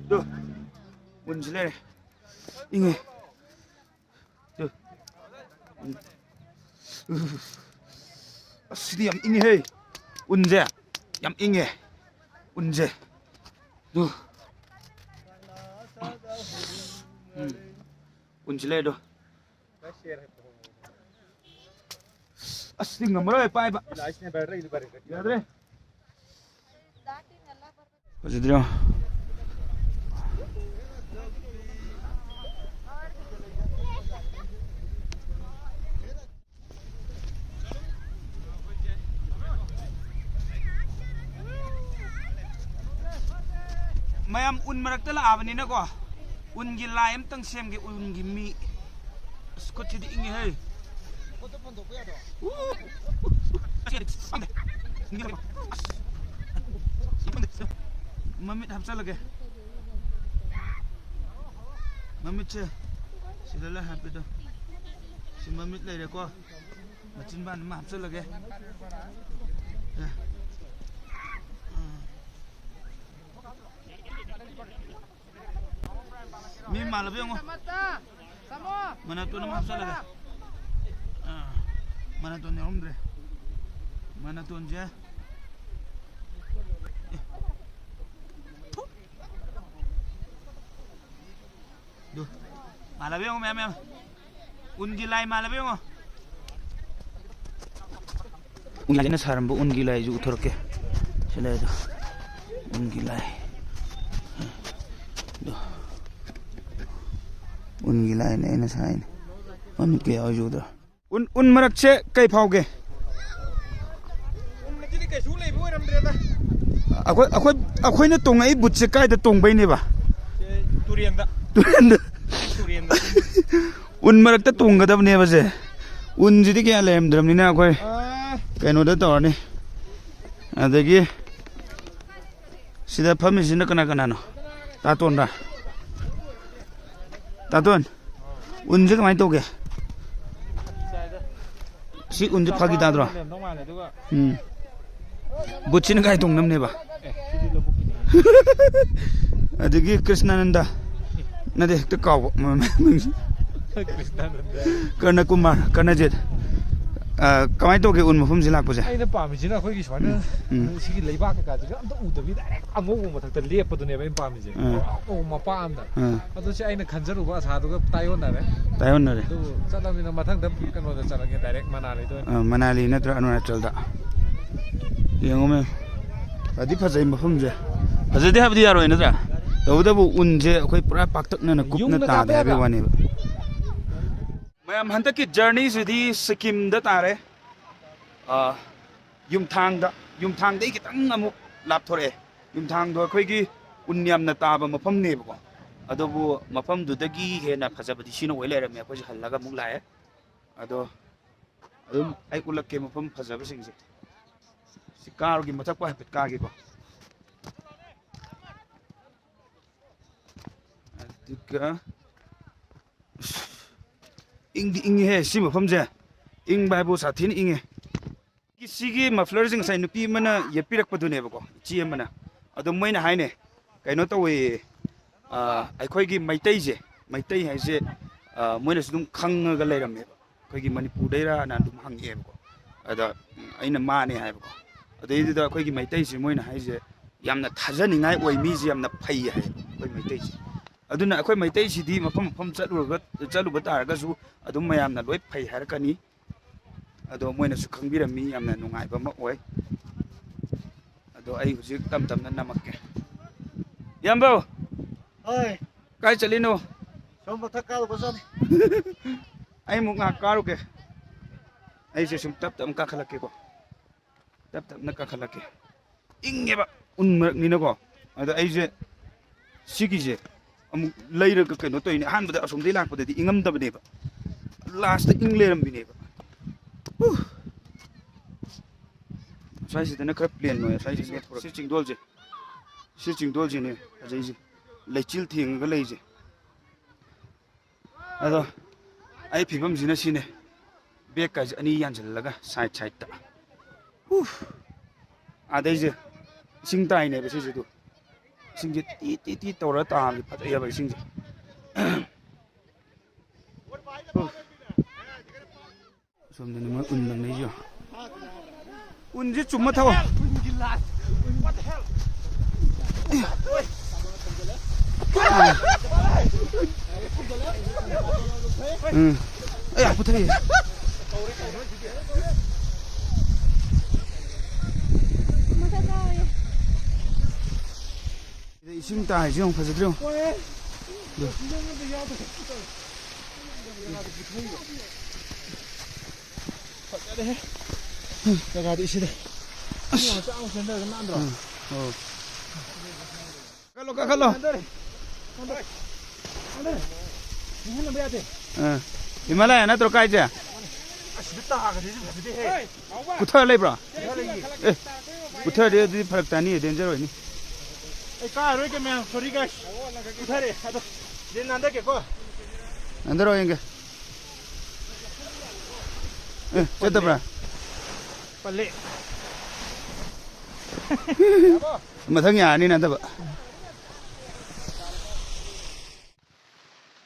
ꯇꯨ, ꯎꯟꯁꯤ ꯂꯩꯔꯦ꯫ ꯏꯪꯉꯦ꯫ ꯇꯨ꯫ ꯎꯟ꯫ ꯑꯁ, ꯁꯤꯗꯤ ꯌꯥꯝ ꯏꯪꯉꯦꯍꯦ꯫ ꯎꯟꯁꯦ ꯌꯥꯝ ꯏꯪꯉꯦ꯫ ꯎꯟꯁꯦ꯫ ꯇꯨ꯫ ꯎꯝ꯫ ꯎꯟꯁꯤ ꯂꯩꯔꯦ ꯑꯗꯣ꯫ ꯑꯁ, ꯁꯤ ꯉꯝꯃꯔꯣꯏ ꯄꯥꯏꯕ꯫ ꯌꯥꯗ꯭ꯔꯦ꯫ ꯐꯖꯗ꯭ꯔꯣ? ꯃꯌꯥꯝ ꯎꯟ ꯃꯔꯛꯇ ꯂꯥꯛꯑꯕꯅꯤꯅꯀꯣ, ꯎꯟꯒꯤ ꯂꯥꯏ ꯑꯝꯇꯪ ꯁꯦꯝꯒꯦ, ꯎꯟꯒꯤ ꯃꯤ꯫ ꯑꯁ, ꯈꯨꯠꯁꯤꯗꯤ ꯏꯪꯉꯦꯍꯦ꯫ ꯎ! ꯃꯃꯤꯠ ꯍꯥꯞꯆꯜꯂꯒꯦ꯫ ꯃꯃꯤꯠꯁꯦ ꯁꯤꯗ ꯂꯩ ꯍꯥꯞꯄꯤꯗꯣ꯫ ꯁꯤ ꯃꯃꯤꯠ ꯂꯩꯔꯦꯀꯣ꯫ ꯃꯆꯤꯟꯕꯥꯟ ꯑꯃ ꯍꯥꯞꯆꯜꯂꯒꯦ꯫ ꯑꯦ꯫ ꯃꯤ ꯃꯥꯜꯂꯕ ꯌꯦꯡꯉꯣ꯫ ꯃꯅꯥꯇꯣꯟ ꯑꯃ ꯍꯥꯞꯆꯜꯂꯒꯦ꯫ ꯑꯥ, ꯃꯅꯥꯇꯣꯟ ꯌꯥꯎꯔꯝꯗ꯭ꯔꯦ꯫ ꯃꯅꯥꯇꯣꯟꯁꯦ꯫ ꯑꯦ꯫ ꯊꯨ꯫ ꯑꯗꯨ꯫ ꯃꯥꯜꯂꯕ ꯌꯦꯡꯉꯣ ꯃꯌꯥꯝ ꯃꯌꯥꯝ꯫ ꯎꯟꯒꯤ ꯂꯥꯏ ꯃꯥꯜꯂꯕ ꯌꯦꯡꯉꯣ꯫ ꯎꯟꯒꯤ ꯂꯥꯏꯁꯤꯅ ꯁꯥꯔꯝꯕ ꯎꯟꯒꯤ ꯂꯥꯏꯁꯨ ꯎꯊꯣꯔꯛꯀꯦ꯫ ꯁꯤ ꯂꯩꯗꯣ꯫ ꯎꯟꯒꯤ ꯂꯥꯏ꯫ ꯑꯗꯣ꯫ ꯎꯟꯒꯤ ꯂꯥꯏꯅꯦ ꯑꯩꯅ ꯁꯥꯏꯅꯦ꯫ ꯃꯃꯤꯠ ꯀꯌꯥ ꯑꯣꯏꯖꯨꯗ꯭ꯔꯣ? ꯎꯟ, ꯎꯟ ꯃꯔꯛꯁꯦ ꯀꯩ ꯐꯥꯎꯒꯦ? ꯎꯟ ꯃꯔꯛꯁꯤꯗꯤ ꯀꯩꯁꯨ ꯂꯩꯕ ꯑꯣꯏꯔꯝꯗ꯭ꯔꯦꯗ꯫ ꯑꯩꯈꯣꯏ, ꯑꯩꯈꯣꯏ, ꯑꯩꯈꯣꯏꯅ ꯇꯣꯡꯉꯛꯏ ꯕꯨꯠꯁꯦ ꯀꯥꯏꯗ ꯇꯣꯡꯕꯩꯅꯦꯕ? ꯁꯦ ꯇꯨꯔꯦꯟꯗ꯫ ꯇꯨꯔꯦꯟꯗ꯫ ꯇꯨꯔꯦꯟꯗ꯫ ꯎꯟ ꯃꯔꯛꯇ ꯇꯣꯡꯒꯗꯕꯅꯦꯕ ꯁꯦ꯫ ꯎꯟꯁꯤꯗꯤ ꯀꯌꯥ ꯂꯩꯔꯝꯗ꯭ꯔꯕꯅꯤꯅ ꯑꯩꯈꯣꯏ ꯑꯥ꯫ ꯀꯩꯅꯣꯗ ꯇꯧꯔꯅꯤ꯫ ꯑꯗꯒꯤ ꯁꯤꯗ ꯐꯝꯃꯤꯁꯤꯅ ꯀꯅꯥ ꯀꯅꯥꯅꯣ? ꯇꯥꯇꯣꯟꯔ? ꯇꯥꯇꯣꯟ, ꯎꯟꯁꯦ ꯀꯃꯥꯏꯅ ꯇꯧꯒꯦ? ꯁꯤ ꯎꯟꯁꯦ ꯐꯥꯒꯤ ꯇꯥꯗ꯭ꯔꯣ? ꯎꯝ꯫ ꯕꯨꯠꯁꯤꯅ ꯀꯥꯏ ꯇꯣꯡꯅꯕꯅꯦꯕ? ꯑꯗꯒꯤ ꯀ꯭ꯔꯤꯁꯅꯥꯅꯟꯗ꯫ ꯅꯠꯇꯦ, ꯍꯦꯛꯇ ꯀꯥꯎꯕ꯫ ꯀ꯭ꯔꯤꯁꯅꯥꯅꯟꯗ꯫ ꯀꯔꯅ ꯀꯨꯃꯥꯔ, ꯀꯔꯅꯖꯤꯠ꯫ ꯑ, ꯀꯃꯥꯏꯅ ꯇꯧꯒꯦ ꯎꯟ ꯃꯐꯝꯁꯤ ꯂꯥꯛꯄꯁꯦ? ꯑꯩꯅ ꯄꯥꯝꯃꯤꯁꯤꯅ ꯑꯩꯈꯣꯏꯒꯤ ꯁꯨꯃꯥꯏꯅ ꯎꯝ꯫ ꯁꯤꯒꯤ ꯂꯩꯕꯥꯛ ꯀꯩꯀꯥꯁꯤꯒ ꯑꯝꯇ ꯎꯗꯕꯤ direct ꯑꯉꯧꯕ ꯃꯊꯛꯇ ꯂꯦꯞꯄꯗꯨꯅꯦꯕ ꯑꯩꯅ ꯄꯥꯝꯃꯤꯁꯦ꯫ ꯎꯝ꯫ ꯄꯨꯔꯥ ꯑꯉꯧꯕ ꯃꯄꯥ ꯑꯝꯗ꯫ ꯎꯝ꯫ ꯑꯗꯨ ꯁꯤ ꯑꯩꯅ ꯈꯟꯖꯔꯨꯕ ꯑꯁꯥꯗꯨꯒ ꯇꯥꯏꯑꯣꯟꯅꯔꯦ꯫ ꯇꯥꯏꯑꯣꯟꯅꯔꯦ꯫ ꯑꯗꯨ ꯆꯠꯂꯕꯅꯤꯅ ꯃꯊꯪꯗ ꯀꯩꯅꯣꯗ ꯆꯠꯂꯒꯦ, direct ꯃꯅꯥꯂꯤꯗ ꯑꯣꯏꯅ꯫ ꯑ, ꯃꯅꯥꯂꯤ ꯅꯠꯇ꯭ꯔ ꯑꯔꯨꯅꯥꯆꯜꯗ꯫ ꯌꯦꯡꯉꯣ ꯃꯦꯝ꯫ ꯐꯗꯤ ꯐꯖꯩ ꯃꯐꯝꯁꯦ꯫ ꯐꯖꯗꯦ ꯍꯥꯏꯕꯗꯤ ꯌꯥꯔꯣꯏ ꯅꯠꯇ꯭ꯔꯥ? ꯇꯧꯕꯇꯕꯨ ꯎꯟꯁꯦ ꯑꯩꯈꯣꯏ ꯄꯨꯔꯥ ꯄꯥꯛꯇꯛꯅꯅ ꯀꯨꯞꯅ ꯌꯨꯝꯗ ꯇꯥꯗꯦ ꯀꯥꯞꯄ ꯍꯥꯏꯕꯒꯤ ꯌꯥꯗ꯭ꯔꯥ? ꯋꯥꯅꯦꯕ꯫ ꯃꯌꯥꯝ, ꯍꯟꯗꯛꯀꯤ journeyꯁꯤꯗꯤ ꯁꯤꯛꯀꯤꯝꯗ ꯇꯥꯔꯦ꯫ ꯑ, ꯌꯨꯝꯊꯥꯡꯗ, ꯌꯨꯝꯊꯥꯡꯗꯩ ꯈꯤꯇꯪ ꯑꯃꯨꯛ ꯂꯥꯞꯊꯣꯔꯛꯑꯦ꯫ ꯌꯨꯝꯊꯥꯡꯗꯣ ꯑꯩꯈꯣꯏꯒꯤ ꯎꯟ ꯌꯥꯝꯅ ꯇꯥꯕ ꯃꯐꯝꯅꯦꯕꯀꯣ꯫ ꯑꯗꯨꯕꯨ ꯃꯐꯝꯗꯨꯗꯒꯤ ꯍꯦꯟꯅ ꯐꯖꯕꯗꯤ ꯁꯤꯅ ꯑꯣꯏ ꯂꯩꯔꯝꯃꯦ꯫ ꯑꯩꯈꯣꯏꯁꯦ ꯍꯜꯂꯒ ꯑꯃꯨꯛ ꯂꯥꯛꯑꯦ꯫ ꯑꯗꯣ ꯑꯗꯨꯝ ꯑꯩ ꯎꯠꯂꯛꯀꯦ ꯃꯐꯝ ꯐꯖꯕꯁꯤꯡꯁꯦ꯫ ꯁꯤ ꯀꯥꯔꯨꯒꯤ ꯃꯊꯛꯄꯨ ꯍꯥꯏꯐꯦꯠ ꯀꯥꯒꯦꯀꯣ꯫ ꯑꯗꯨꯒ ꯑꯁ, ꯏꯪꯗꯤ ꯏꯪꯉꯤꯍꯦ ꯁꯤ ꯃꯐꯝꯁꯦ꯫ ꯏꯪꯕ ꯍꯥꯏꯕꯨ ꯁꯥꯊꯤꯅ ꯏꯪꯉꯦ꯫ ꯁꯤꯒꯤ ꯃꯐ꯭ꯂꯔꯁꯦ ꯉꯁꯥꯏ ꯅꯨꯄꯤ ꯑꯃꯅ ꯌꯦꯠꯄꯤꯔꯛꯄꯗꯨꯅꯦꯕꯀꯣ, ꯏꯆꯦ ꯑꯃꯅ꯫ ꯑꯗꯣ ꯃꯣꯏꯅ ꯍꯥꯏꯅꯦ, ꯀꯩꯅꯣ ꯇꯧꯋꯦ, ꯑ, ꯑꯩꯈꯣꯏꯒꯤ ꯃꯩꯇꯩꯁꯦ, ꯃꯩꯇꯩ ꯍꯥꯏꯁꯦ, ꯑ, ꯃꯣꯏꯅꯁꯨ ꯑꯗꯨꯝ ꯈꯪꯉꯒ ꯂꯩꯔꯝꯃꯦꯕ꯫ ꯑꯩꯈꯣꯏꯒꯤ ꯃꯅꯤꯄꯨꯔꯗꯩꯔꯥꯅ ꯑꯗꯨꯝ ꯍꯪꯉꯛꯑꯦꯕꯀꯣ꯫ ꯑꯗ, ꯎꯝ, ꯑꯩꯅ ꯃꯥꯅꯦ ꯍꯥꯏꯕꯀꯣ꯫ ꯑꯗꯩꯗꯨꯗ ꯑꯩꯈꯣꯏꯒꯤ ꯃꯩꯇꯩꯁꯦ ꯃꯣꯏꯅ ꯍꯥꯏꯁꯦ ꯌꯥꯝꯅ ꯊꯥꯖꯅꯤꯡꯉꯥꯏ ꯑꯣꯏ, ꯃꯤꯁꯦ ꯌꯥꯝꯅ ꯐꯩ ꯍꯥꯏꯌꯦꯕ ꯑꯩꯈꯣꯏ ꯃꯩꯇꯩꯁꯦ꯫ ꯑꯗꯨꯅ ꯑꯩꯈꯣꯏ ꯃꯩꯇꯩꯁꯤꯗꯤ ꯃꯐꯝ ꯃꯐꯝ ꯆꯠꯂꯨꯔꯒ, ꯆꯠꯂꯨꯕ ꯇꯥꯔꯒꯁꯨ ꯑꯗꯨꯝ ꯃꯌꯥꯝꯅ ꯂꯣꯏ ꯐꯩ ꯍꯥꯏꯔꯛꯀꯅꯤ꯫ ꯑꯗꯣ ꯃꯣꯏꯅꯁꯨ ꯈꯪꯕꯤꯔꯝꯃꯤ, ꯌꯥꯝꯅ ꯅꯨꯡꯉꯥꯏꯕ ꯑꯃ ꯑꯣꯏ꯫ ꯑꯗꯣ ꯑꯩ ꯍꯧꯖꯤꯛ ꯇꯞ ꯇꯞꯅ ꯅꯝꯃꯛꯀꯦ꯫ ꯏꯌꯥꯝꯕꯧ! ꯍꯣꯏ꯫ ꯀꯥꯏ ꯆꯠꯂꯤꯅꯣ? ꯁꯣꯝ ꯃꯊꯛ ꯀꯥꯔꯨꯕ ꯆꯠꯂꯤ꯫ ꯑꯩ ꯑꯃꯨꯛ ꯉꯥꯏꯍꯥꯛ ꯀꯥꯔꯨꯒꯦ꯫ ꯑꯩꯁꯦ ꯁꯨꯝ ꯇꯞ ꯇꯞꯅ ꯀꯥꯈꯠꯂꯛꯀꯦꯀꯣ꯫ ꯇꯞ ꯇꯞꯅ ꯀꯥꯈꯠꯂꯛꯀꯦ꯫ ꯏꯪꯉꯦꯕ, ꯎꯟ ꯃꯔꯛꯅꯤꯅꯀꯣ꯫ ꯑꯗ ꯑꯩꯁꯦ ꯁꯤꯒꯤꯁꯦ ꯑꯃꯨꯛ ꯂꯩꯔꯒ ꯀꯩꯅꯣ ꯇꯧꯔꯤꯅꯦ꯫ ꯑꯍꯥꯟꯕꯗ ꯑꯁꯣꯝꯗꯒꯤ ꯂꯥꯛꯄꯗꯗꯤ ꯏꯪꯉꯝꯗꯕꯅꯦꯕ, ꯂꯥꯁꯇ ꯏꯪ ꯂꯩꯔꯝꯕꯤꯅꯦꯕ꯫ ꯍꯨ꯫ ꯁ꯭ꯋꯥꯏꯁꯤꯗꯅ ꯈꯔ ꯄ꯭ꯂꯦꯟ ꯑꯣꯏ꯫ ꯁ꯭ꯋꯥꯏꯁꯤ ꯂꯦꯞꯄꯨꯔꯒꯦ꯫ ꯁꯤ ꯆꯤꯡꯗꯣꯜꯁꯦ, ꯁꯤ ꯆꯤꯡꯗꯣꯜꯁꯤꯅꯦ ꯐꯖꯩꯁꯦ, ꯂꯩꯆꯤꯜ ꯊꯦꯡꯉꯒ ꯂꯩꯁꯦ꯫ ꯑꯗꯣ ꯑꯩ ꯐꯤꯕꯝꯁꯤꯅ ꯁꯤꯅꯦ, ꯕꯦꯛꯀꯁꯦ ꯑꯅꯤ ꯌꯥꯟꯁꯤꯜꯂꯒ ꯁꯥꯏꯠ ꯁꯥꯏꯠꯇ꯫ ꯎꯐ! ꯑꯗꯩꯁꯦ ꯏꯁꯤꯡ ꯇꯥꯏꯅꯦꯕ ꯁꯤꯁꯦ꯫ ꯑꯗꯨ ꯏꯁꯤꯡꯁꯦ ꯇꯤ ꯇꯤ ꯇꯤ ꯇꯧꯔ ꯇꯥꯕꯁꯦ ꯐꯖꯩꯑꯕ ꯏꯁꯤꯡꯁꯦ꯫ ꯎꯐ! ꯁꯣꯝꯗꯅꯤ ꯃꯣꯏ ꯎꯟ ꯂꯪꯅꯩꯁꯦ꯫ ꯎꯟꯁꯦ ꯆꯨꯝꯃ ꯊꯛꯑꯣ꯫ ꯎꯝ꯫ ꯑꯩ ꯌꯥꯝ ꯄꯨꯊꯛꯑꯦ꯫ ꯁꯤꯗ ꯏꯁꯤꯡ ꯇꯥꯏꯁꯦ ꯌꯦꯡꯉꯨ, ꯐꯖꯗ꯭ꯔꯣ? ꯐꯖꯔꯦꯍꯦ꯫ ꯖꯒꯥꯗꯤ ꯁꯤꯗ꯫ ꯑꯁ꯫ ꯃꯆꯥ ꯑꯃ ꯆꯦꯟꯊꯔꯒ ꯅꯥꯟꯗ꯭ꯔꯣ? ꯎꯝ꯫ ꯑꯣ꯫ ꯀꯥꯈꯠꯂꯣ, ꯀꯥꯈꯠꯂꯣ꯫ ꯅꯥꯟꯊꯔꯦ꯫ ꯅꯥꯟꯊꯔꯦ꯫ ꯅꯤꯡꯍꯟꯅꯕ ꯌꯥꯗꯦ꯫ ꯑꯥ꯫ ꯍꯤꯃꯥꯂꯌꯥ ꯅꯠꯇ꯭ꯔꯣ ꯀꯥꯏꯁꯦ? ꯑꯁꯤꯗ ꯇꯥꯒꯗꯤ ꯐꯖꯗꯦꯍꯦ꯫ ꯄꯨꯊꯔ ꯂꯩꯕ꯭ꯔꯣ? ꯑꯦ, ꯄꯨꯊꯔꯗꯤ ꯑꯗꯨꯗꯤ ꯐꯔꯛ ꯇꯥꯅꯤ, ꯗꯦꯟꯖꯔ ꯑꯣꯏꯅꯤ꯫ ꯑꯩ ꯀꯥꯔꯔꯣꯏꯒꯦ ꯃꯌꯥꯝ, ꯁꯣꯔꯤ ꯒꯥꯏꯁ꯫ ꯄꯨꯊꯔꯦ ꯑꯗꯣ꯫ ꯗꯦꯟ ꯅꯥꯟꯊꯒꯦꯀꯣ꯫ ꯅꯥꯟꯊꯔꯛꯑꯣ ꯌꯦꯡꯒꯦ꯫ ꯑꯦ, ꯆꯠꯇꯕ꯭ꯔꯥ? ꯄꯜꯂꯦ꯫ ꯃꯊꯪ ꯌꯥꯔꯅꯤ ꯅꯥꯟꯊꯕ꯫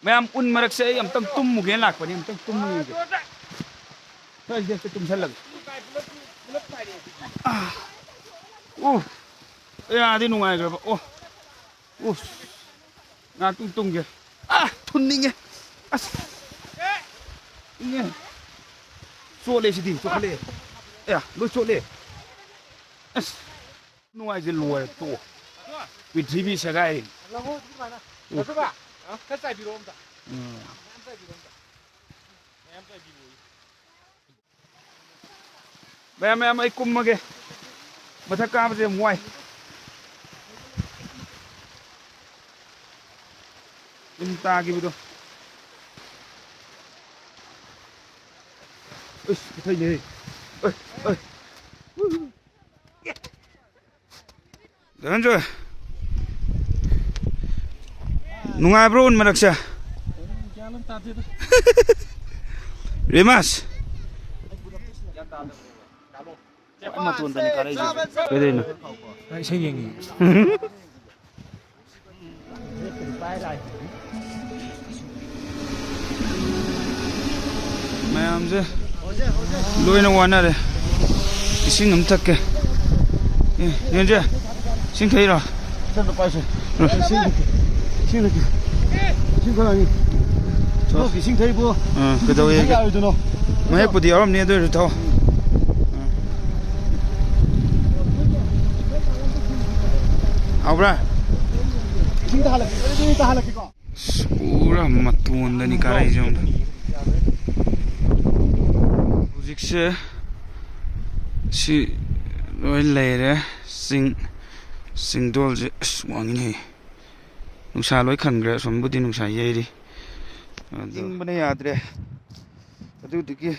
ꯃꯌꯥꯝ ꯎꯟ ꯃꯔꯛꯁꯦ ꯑꯩ ꯑꯝꯇꯪ ꯇꯨꯝꯃꯨꯒꯦꯅ ꯂꯥꯛꯄꯅꯤ, ꯑꯝꯇꯪ ꯇꯨꯝꯃꯨꯒꯦ꯫ ꯍꯣꯏ, ꯁꯤꯗ ꯇꯨꯝꯁꯜꯂꯒꯦ꯫ ꯑꯥ꯫ ꯑꯣ꯫ ꯑꯦ, ꯑꯥꯗꯤ ꯅꯨꯡꯉꯥꯏꯈ꯭ꯔꯕ꯫ ꯑꯣ꯫ ꯑꯣ꯫ ꯉꯥꯏꯍꯥꯛꯇꯪ ꯇꯨꯝꯒꯦ꯫ ꯑꯥ, ꯊꯨꯟꯅꯤꯡꯉꯦ꯫ ꯑꯁ꯫ ꯏꯪꯉꯦ꯫ ꯆꯣꯠꯂꯦ ꯁꯤꯗꯤ, ꯆꯣꯠꯈꯠꯂꯛꯑꯦ꯫ ꯑꯦ, ꯂꯣꯏ ꯆꯣꯠꯂꯦ꯫ ꯑꯁ꯫ ꯅꯨꯡꯉꯥꯏꯁꯦ ꯂꯣꯏꯔꯦ, ꯇꯣꯛꯑꯣ꯫ ꯄ꯭ꯔꯤꯊꯤꯕꯤ ꯁꯦꯒꯥꯏꯔꯦ꯫ ꯂꯧꯍꯧ ꯑꯗꯨꯃꯥꯏꯅ꯫ ꯎꯝ꯫ ꯅꯠꯇ꯭ꯔꯕ? ꯈꯔ ꯆꯥꯏꯕꯤꯔꯛꯑꯣ ꯑꯝꯇ꯫ ꯎꯝ꯫ ꯃꯌꯥꯝ ꯆꯥꯏꯕꯤꯔꯛꯑꯣ ꯑꯝꯇ꯫ ꯃꯌꯥꯝ ꯆꯥꯏꯕꯤꯔꯛꯑꯣ꯫ ꯃꯌꯥꯝ, ꯃꯌꯥꯝ, ꯑꯩ ꯀꯨꯝꯃꯒꯦ꯫ ꯃꯊꯛ ꯀꯥꯕꯁꯦ ꯌꯥꯝ ꯋꯥꯏ꯫ ꯇꯤꯟ ꯇꯥꯈꯤꯕꯗꯣ꯫ ꯑꯁ, ꯄꯨꯊꯩꯅꯦꯍꯦ꯫ ꯑꯩ, ꯑꯩ꯫ ꯙꯅꯟꯖꯣꯏ, ꯅꯨꯡꯉꯥꯏꯕ꯭ꯔꯣ ꯎꯟ ꯃꯔꯛꯁꯦ? ꯒ꯭ꯌꯥꯟ ꯑꯃ ꯇꯥꯗꯦꯗ꯫ ꯔꯤꯃꯥꯁ꯫ ꯈ꯭ꯋꯥꯏ ꯃꯇꯣꯟꯗꯅꯤ ꯀꯥꯔꯛꯏꯁꯦ꯫ ꯀꯩꯗꯧꯔꯤꯅꯣ? ꯑꯩ ꯏꯁꯩ ꯌꯦꯡꯉꯤ꯫ ꯃꯌꯥꯝꯁꯦ ꯂꯣꯏꯅ ꯋꯥꯅꯔꯦ꯫ ꯏꯁꯤꯡ ꯑꯃ ꯊꯛꯀꯦ꯫ ꯑꯦ, ꯌꯦꯡꯁꯦ꯫ ꯏꯁꯤꯡ ꯊꯛꯏꯔꯣ? ꯏꯁꯤꯡꯗꯣ ꯄꯥꯏꯁꯦ꯫ ꯏꯁꯤꯡ ꯊꯛꯀꯦ꯫ ꯏꯁꯤꯡ ꯊꯛꯀꯦ꯫ ꯏꯁꯤꯡ ꯊꯛꯑꯅꯤ꯫ ꯊꯣ꯫ ꯏꯁꯤꯡ ꯊꯛꯏꯕꯨ꯫ ꯑꯥ, ꯀꯩꯗꯧꯋꯦꯒꯦ? ꯌꯥꯔꯣꯏꯗꯅꯣ? ꯃꯍꯤꯛꯄꯨꯗꯤ ꯌꯥꯎꯔꯝꯅꯤ, ꯑꯗꯨ ꯑꯣꯏꯔꯁꯨ ꯊꯛꯑꯣ꯫ ꯍꯥꯎꯕ꯭ꯔꯥ? ꯏꯁꯤꯡ ꯇꯥꯍꯜꯂꯛꯀꯦ, ꯑꯗꯨꯗꯤ ꯇꯥꯍꯜꯂꯛꯀꯦꯀꯣ꯫ ꯑꯁ, ꯄꯨꯔꯥ ꯃꯇꯣꯟꯗꯅꯤ ꯀꯥꯔꯛꯏꯁꯦ, ꯌꯦꯡꯉꯨ꯫ ꯍꯧꯖꯤꯛꯁꯦ ꯁꯤ ꯂꯣꯏ ꯂꯩꯔꯦ꯫ ꯆꯤꯡ, ꯆꯤꯡꯗꯣꯜꯁꯦ ꯑꯁ ꯋꯥꯡꯉꯤꯅꯦꯍꯦ꯫ ꯅꯨꯡꯁꯥ ꯂꯣꯏ ꯈꯟꯈ꯭ꯔꯦ, ꯑꯁꯣꯝꯕꯨꯗꯤ ꯅꯨꯡꯁꯥ ꯌꯩꯔꯤ꯫ ꯑꯗꯣ ꯏꯪꯕꯅ ꯌꯥꯗ꯭ꯔꯦ꯫ ꯑꯗꯨꯗꯨꯒꯤ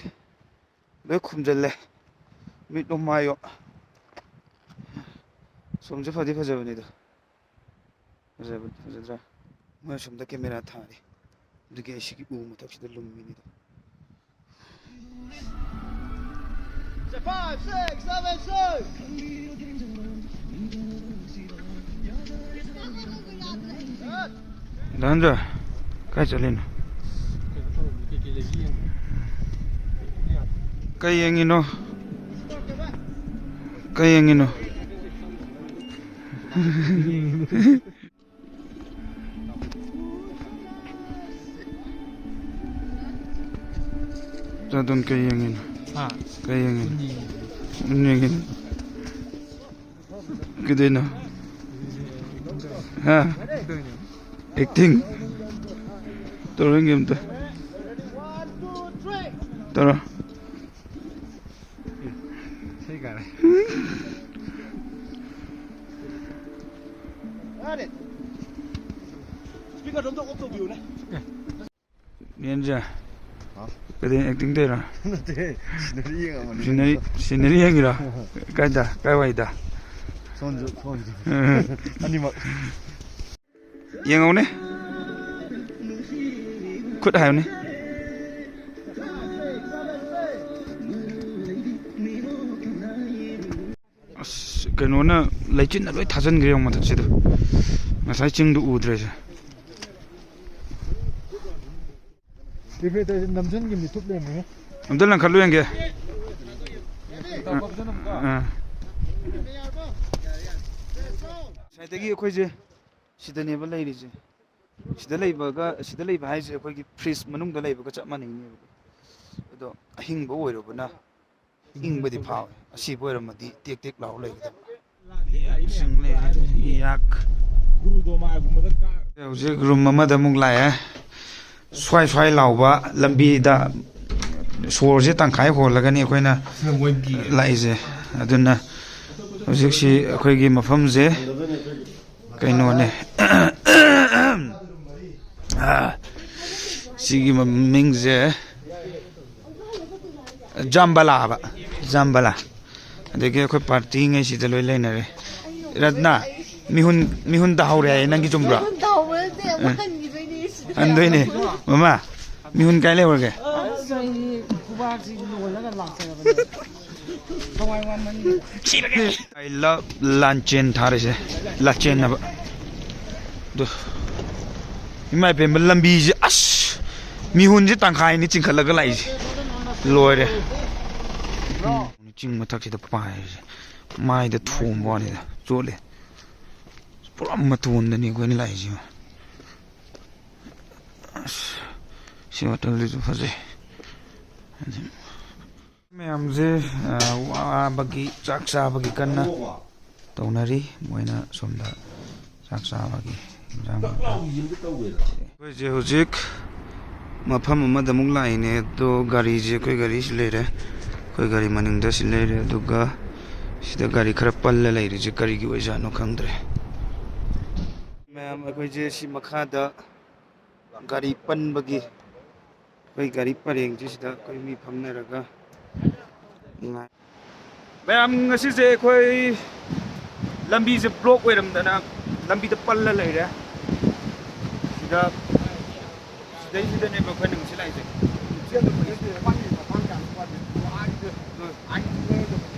ꯂꯣꯏ ꯈꯨꯝꯖꯤꯜꯂꯦ꯫ ꯃꯤꯠꯂꯣ ꯃꯥꯏꯌꯣ꯫ ꯁꯣꯝꯁꯦ ꯐꯗꯤ ꯐꯖꯕꯅꯤꯗ꯫ ꯐꯖꯕꯅꯤ, ꯐꯖꯗ꯭ꯔꯥ? ꯃꯣꯏ ꯑꯁꯣꯝꯗ ꯀꯦꯃꯦꯔꯥ ꯊꯥꯔꯤ꯫ ꯑꯗꯨꯒꯤ ꯑꯩ ꯁꯤꯒꯤ ꯎ ꯃꯊꯛꯁꯤꯗ ꯂꯨꯝꯃꯤꯅꯤꯗ꯫ Five, six, seven, six. ꯗꯥ ꯍꯟꯖꯣꯏ, ꯀꯥꯏ ꯆꯠꯂꯤꯅꯣ? ꯀꯩ ꯌꯦꯡꯉꯤꯅꯣ? ꯀꯩ ꯌꯦꯡꯉꯤꯅꯣ? ꯆꯥꯗꯣꯟ ꯀꯩ ꯌꯦꯡꯉꯤꯅꯣ? ꯍꯥ? ꯀꯩ ꯌꯦꯡꯉꯤꯅꯣ? ꯎꯟ ꯌꯦꯡꯉꯤꯅꯣ? ꯀꯩꯗꯩꯅꯣ? ꯍꯥ? ꯑꯦꯛꯇꯤꯡ? ꯇꯧꯔꯣꯏꯒꯦ ꯑꯝꯇ꯫ ꯇꯧꯔꯣ꯫ ꯏꯁꯩ ꯀꯥꯔꯦ꯫ Speaker ꯑꯝꯇ off ꯇꯧꯕꯤꯌꯨꯅꯦ꯫ ꯌꯦꯟꯁꯦ꯫ ꯍꯥ? ꯀꯩꯗꯩꯅꯣ, ꯑꯦꯛꯇꯤꯡ ꯇꯧꯔꯤꯔꯣ? ꯅꯠꯇꯦ, ꯁꯤꯅꯔꯤ ꯌꯦꯡꯉꯝꯕꯅꯤ꯫ ꯁꯤꯅꯔꯤ, ꯁꯤꯅꯔꯤ ꯌꯦꯡꯉꯤꯔꯣ? ꯀꯥꯏꯗ? ꯀꯥꯏꯋꯥꯏꯗ? ꯁꯣꯟꯁꯨ, ꯁꯣꯟꯁꯨ꯫ ꯎꯝ꯫ ꯑꯅꯤꯃꯛ꯫ ꯌꯦꯡꯉꯧꯅꯦ꯫ ꯈꯨꯠ ꯍꯥꯏꯌꯨꯅꯦ꯫ ꯑꯁ, ꯀꯩꯅꯣꯅ, ꯂꯩꯆꯤꯟꯅ ꯂꯣꯏ ꯊꯥꯖꯤꯟꯈ꯭ꯔꯦ ꯌꯦꯡꯉꯣ ꯃꯊꯛꯁꯤꯗ꯫ ꯉꯁꯥꯏ ꯆꯤꯡꯗꯨ ꯎꯗ꯭ꯔꯦꯁꯦ꯫ ꯅꯝꯁꯤꯟꯈꯤꯕꯅꯤ, ꯊꯨꯞ ꯂꯩꯔꯝꯃꯦ꯫ ꯑꯝꯇ ꯂꯪꯈꯠꯂꯨ ꯌꯦꯡꯒꯦ꯫ ꯑꯥ꯫ ꯉꯁꯥꯏꯗꯒꯤ ꯑꯩꯈꯣꯏꯁꯦ ꯁꯤꯗꯅꯦꯕ ꯂꯩꯔꯤꯁꯦ꯫ ꯁꯤꯗ ꯂꯩꯕꯒ, ꯁꯤꯗ ꯂꯩꯕ ꯍꯥꯏꯁꯦ ꯑꯩꯈꯣꯏꯒꯤ ꯐ꯭ꯔꯤꯖ ꯃꯅꯨꯡꯗ ꯂꯩꯕꯒ ꯆꯞ ꯃꯥꯟꯅꯩꯅꯦꯕ꯫ ꯑꯗꯣ ꯑꯍꯤꯡꯕ ꯑꯣꯏꯔꯨꯕꯅ ꯏꯪꯕꯗꯤ ꯐꯥꯎꯋꯦ꯫ ꯑꯁꯤꯕ ꯑꯣꯏꯔꯝꯃꯗꯤ ꯇꯦꯛ ꯇꯦꯛ ꯂꯥꯎ ꯂꯩꯒꯗꯕ꯫ ꯌꯥꯛꯁꯤꯡ ꯂꯩꯔꯦ, ꯌꯥꯛ꯫ ꯍꯧꯖꯤꯛ ꯔꯨꯝ ꯑꯃꯗ ꯑꯃꯨꯛ ꯂꯥꯛꯑꯦ꯫ ꯁ꯭ꯋꯥꯏ ꯁ꯭ꯋꯥꯏ ꯂꯥꯎꯕ ꯂꯝꯕꯤꯗ ꯁꯣꯔꯁꯦ ꯇꯪꯈꯥꯏ ꯍꯣꯜꯂꯒꯅꯤ ꯑꯩꯈꯣꯏꯅ ꯂꯥꯛꯏꯁꯦ꯫ ꯑꯗꯨꯅ ꯍꯧꯖꯤꯛꯁꯤ ꯑꯩꯈꯣꯏꯒꯤ ꯃꯐꯝꯁꯦ ꯀꯩꯅꯣꯅꯦ꯫ ꯑꯥ, ꯁꯤꯒꯤ ꯃꯃꯤꯡꯁꯦ ꯖꯥꯝꯕꯂꯥ ꯍꯥꯏꯕ꯫ ꯖꯥꯝꯕꯂꯥ꯫ ꯑꯗꯒꯤ ꯑꯩꯈꯣꯏ ꯄꯥꯔꯇꯤꯉꯩꯁꯤꯗ ꯂꯣꯏ ꯂꯩꯅꯔꯦ꯫ ꯔꯠꯅꯥ, ꯃꯤꯍꯨꯟ, ꯃꯤꯍꯨꯟ ꯇꯥꯍꯧꯔꯦ ꯍꯥꯏꯌꯦ, ꯅꯪꯒꯤ ꯆꯨꯝꯕ꯭ꯔꯣ? ꯃꯤꯍꯨꯟ ꯇꯥꯍꯧꯕ ꯅꯠꯇꯦ, ꯑꯃ ꯎꯝ꯫ ꯍꯟꯈꯤꯗꯣꯏꯅꯦ ꯁꯤꯗ꯫ ꯍꯟꯗꯣꯏꯅꯦ꯫ ꯃꯃꯥ, ꯃꯤꯍꯨꯟ ꯀꯥꯏ ꯂꯩꯍꯧꯔꯒꯦ? ꯑꯁ, ꯑꯩ ꯈꯨꯕꯥꯛꯁꯤ ꯂꯣꯜꯂꯒ ꯂꯥꯛꯆꯔꯕꯅꯦ꯫ ꯊꯋꯥꯏ ꯋꯥꯃꯟꯒꯤ꯫ I love ꯂꯥꯟꯆꯦꯟ ꯊꯥꯔꯤꯁꯦ, ꯂꯥꯟꯆꯦꯟꯅꯕ꯫ ꯑꯗꯨ, ꯏꯃꯥ ꯏꯕꯦꯝꯃ, ꯂꯝꯕꯤꯁꯦ, ꯑꯁ, ꯃꯤꯍꯨꯟꯁꯦ ꯇꯪꯈꯥꯏꯅꯤ ꯆꯤꯡꯈꯠꯂꯒ ꯂꯥꯛꯏꯁꯦ꯫ ꯂꯣꯏꯔꯦ꯫ ꯎꯝ, ꯆꯤꯡ ꯃꯊꯛꯁꯤꯗ ꯄꯥꯏꯔꯤꯁꯦ꯫ ꯃꯥꯏꯗ ꯊꯣꯝꯕ ꯋꯥꯅꯤꯗ, ꯆꯣꯠꯂꯦ꯫ ꯄꯨꯔꯥ ꯃꯇꯣꯟꯗꯅꯤ ꯑꯩꯈꯣꯏꯅ ꯂꯥꯛꯏꯁꯦ꯫ ꯑꯁ, ꯁꯤ ꯍꯣꯇꯦꯜꯗꯨꯁꯨ ꯐꯖꯩ꯫ ꯃꯌꯥꯝꯁꯦ, ꯑ, ꯋꯥꯕꯒꯤ, ꯆꯥꯛ ꯆꯥꯕꯒꯤ ꯀꯟꯅ ꯇꯧꯅꯔꯤ꯫ ꯃꯣꯏꯅ ꯁꯣꯝꯗ ꯆꯥꯛ ꯆꯥꯕꯒꯤ ꯏꯟꯖꯥꯡ꯫ ꯑꯩꯈꯣꯏꯁꯦ ꯍꯧꯖꯤꯛ ꯃꯐꯝ ꯑꯃꯗ ꯑꯃꯨꯛ ꯂꯥꯛꯏꯅꯦ꯫ ꯑꯗꯣ ꯒꯥꯔꯤꯁꯦ, ꯑꯩꯈꯣꯏ ꯒꯥꯔꯤ ꯁꯤ ꯂꯩꯔꯦ, ꯑꯩꯈꯣꯏ ꯒꯥꯔꯤ ꯃꯅꯤꯡꯗ ꯁꯤ ꯂꯩꯔꯦ, ꯑꯗꯨꯒ ꯁꯤꯗ ꯒꯥꯔꯤ ꯈꯔ ꯄꯜꯂ ꯂꯩꯔꯤꯁꯦ ꯀꯔꯤꯒꯤ ꯑꯣꯏꯖꯥꯠꯅꯣ ꯈꯪꯗ꯭ꯔꯦ꯫ ꯃꯌꯥꯝ, ꯑꯩꯈꯣꯏꯁꯦ ꯁꯤ ꯃꯈꯥꯗ ꯒꯥꯔꯤ ꯄꯟꯕꯒꯤ, ꯑꯩꯈꯣꯏ ꯒꯥꯔꯤ ꯄꯔꯦꯡꯁꯤ ꯁꯤꯗ ꯑꯩꯈꯣꯏ ꯃꯤ ꯐꯝꯅꯔꯒ ꯉꯥꯏ-, ꯃꯌꯥꯝ, ꯉꯁꯤꯁꯦ ꯑꯩꯈꯣꯏ ꯂꯝꯕꯤꯁꯦ ꯕ꯭ꯂꯣꯛ ꯑꯣꯏꯔꯝꯗꯅ ꯂꯝꯕꯤꯗ ꯄꯜꯂ ꯂꯩꯔꯦ꯫ ꯁꯤꯗ, ꯁꯤꯗꯩꯁꯤꯗꯅꯦꯕ ꯑꯩꯈꯣꯏꯅ ꯉꯁꯤ ꯂꯥꯛꯏꯁꯦ꯫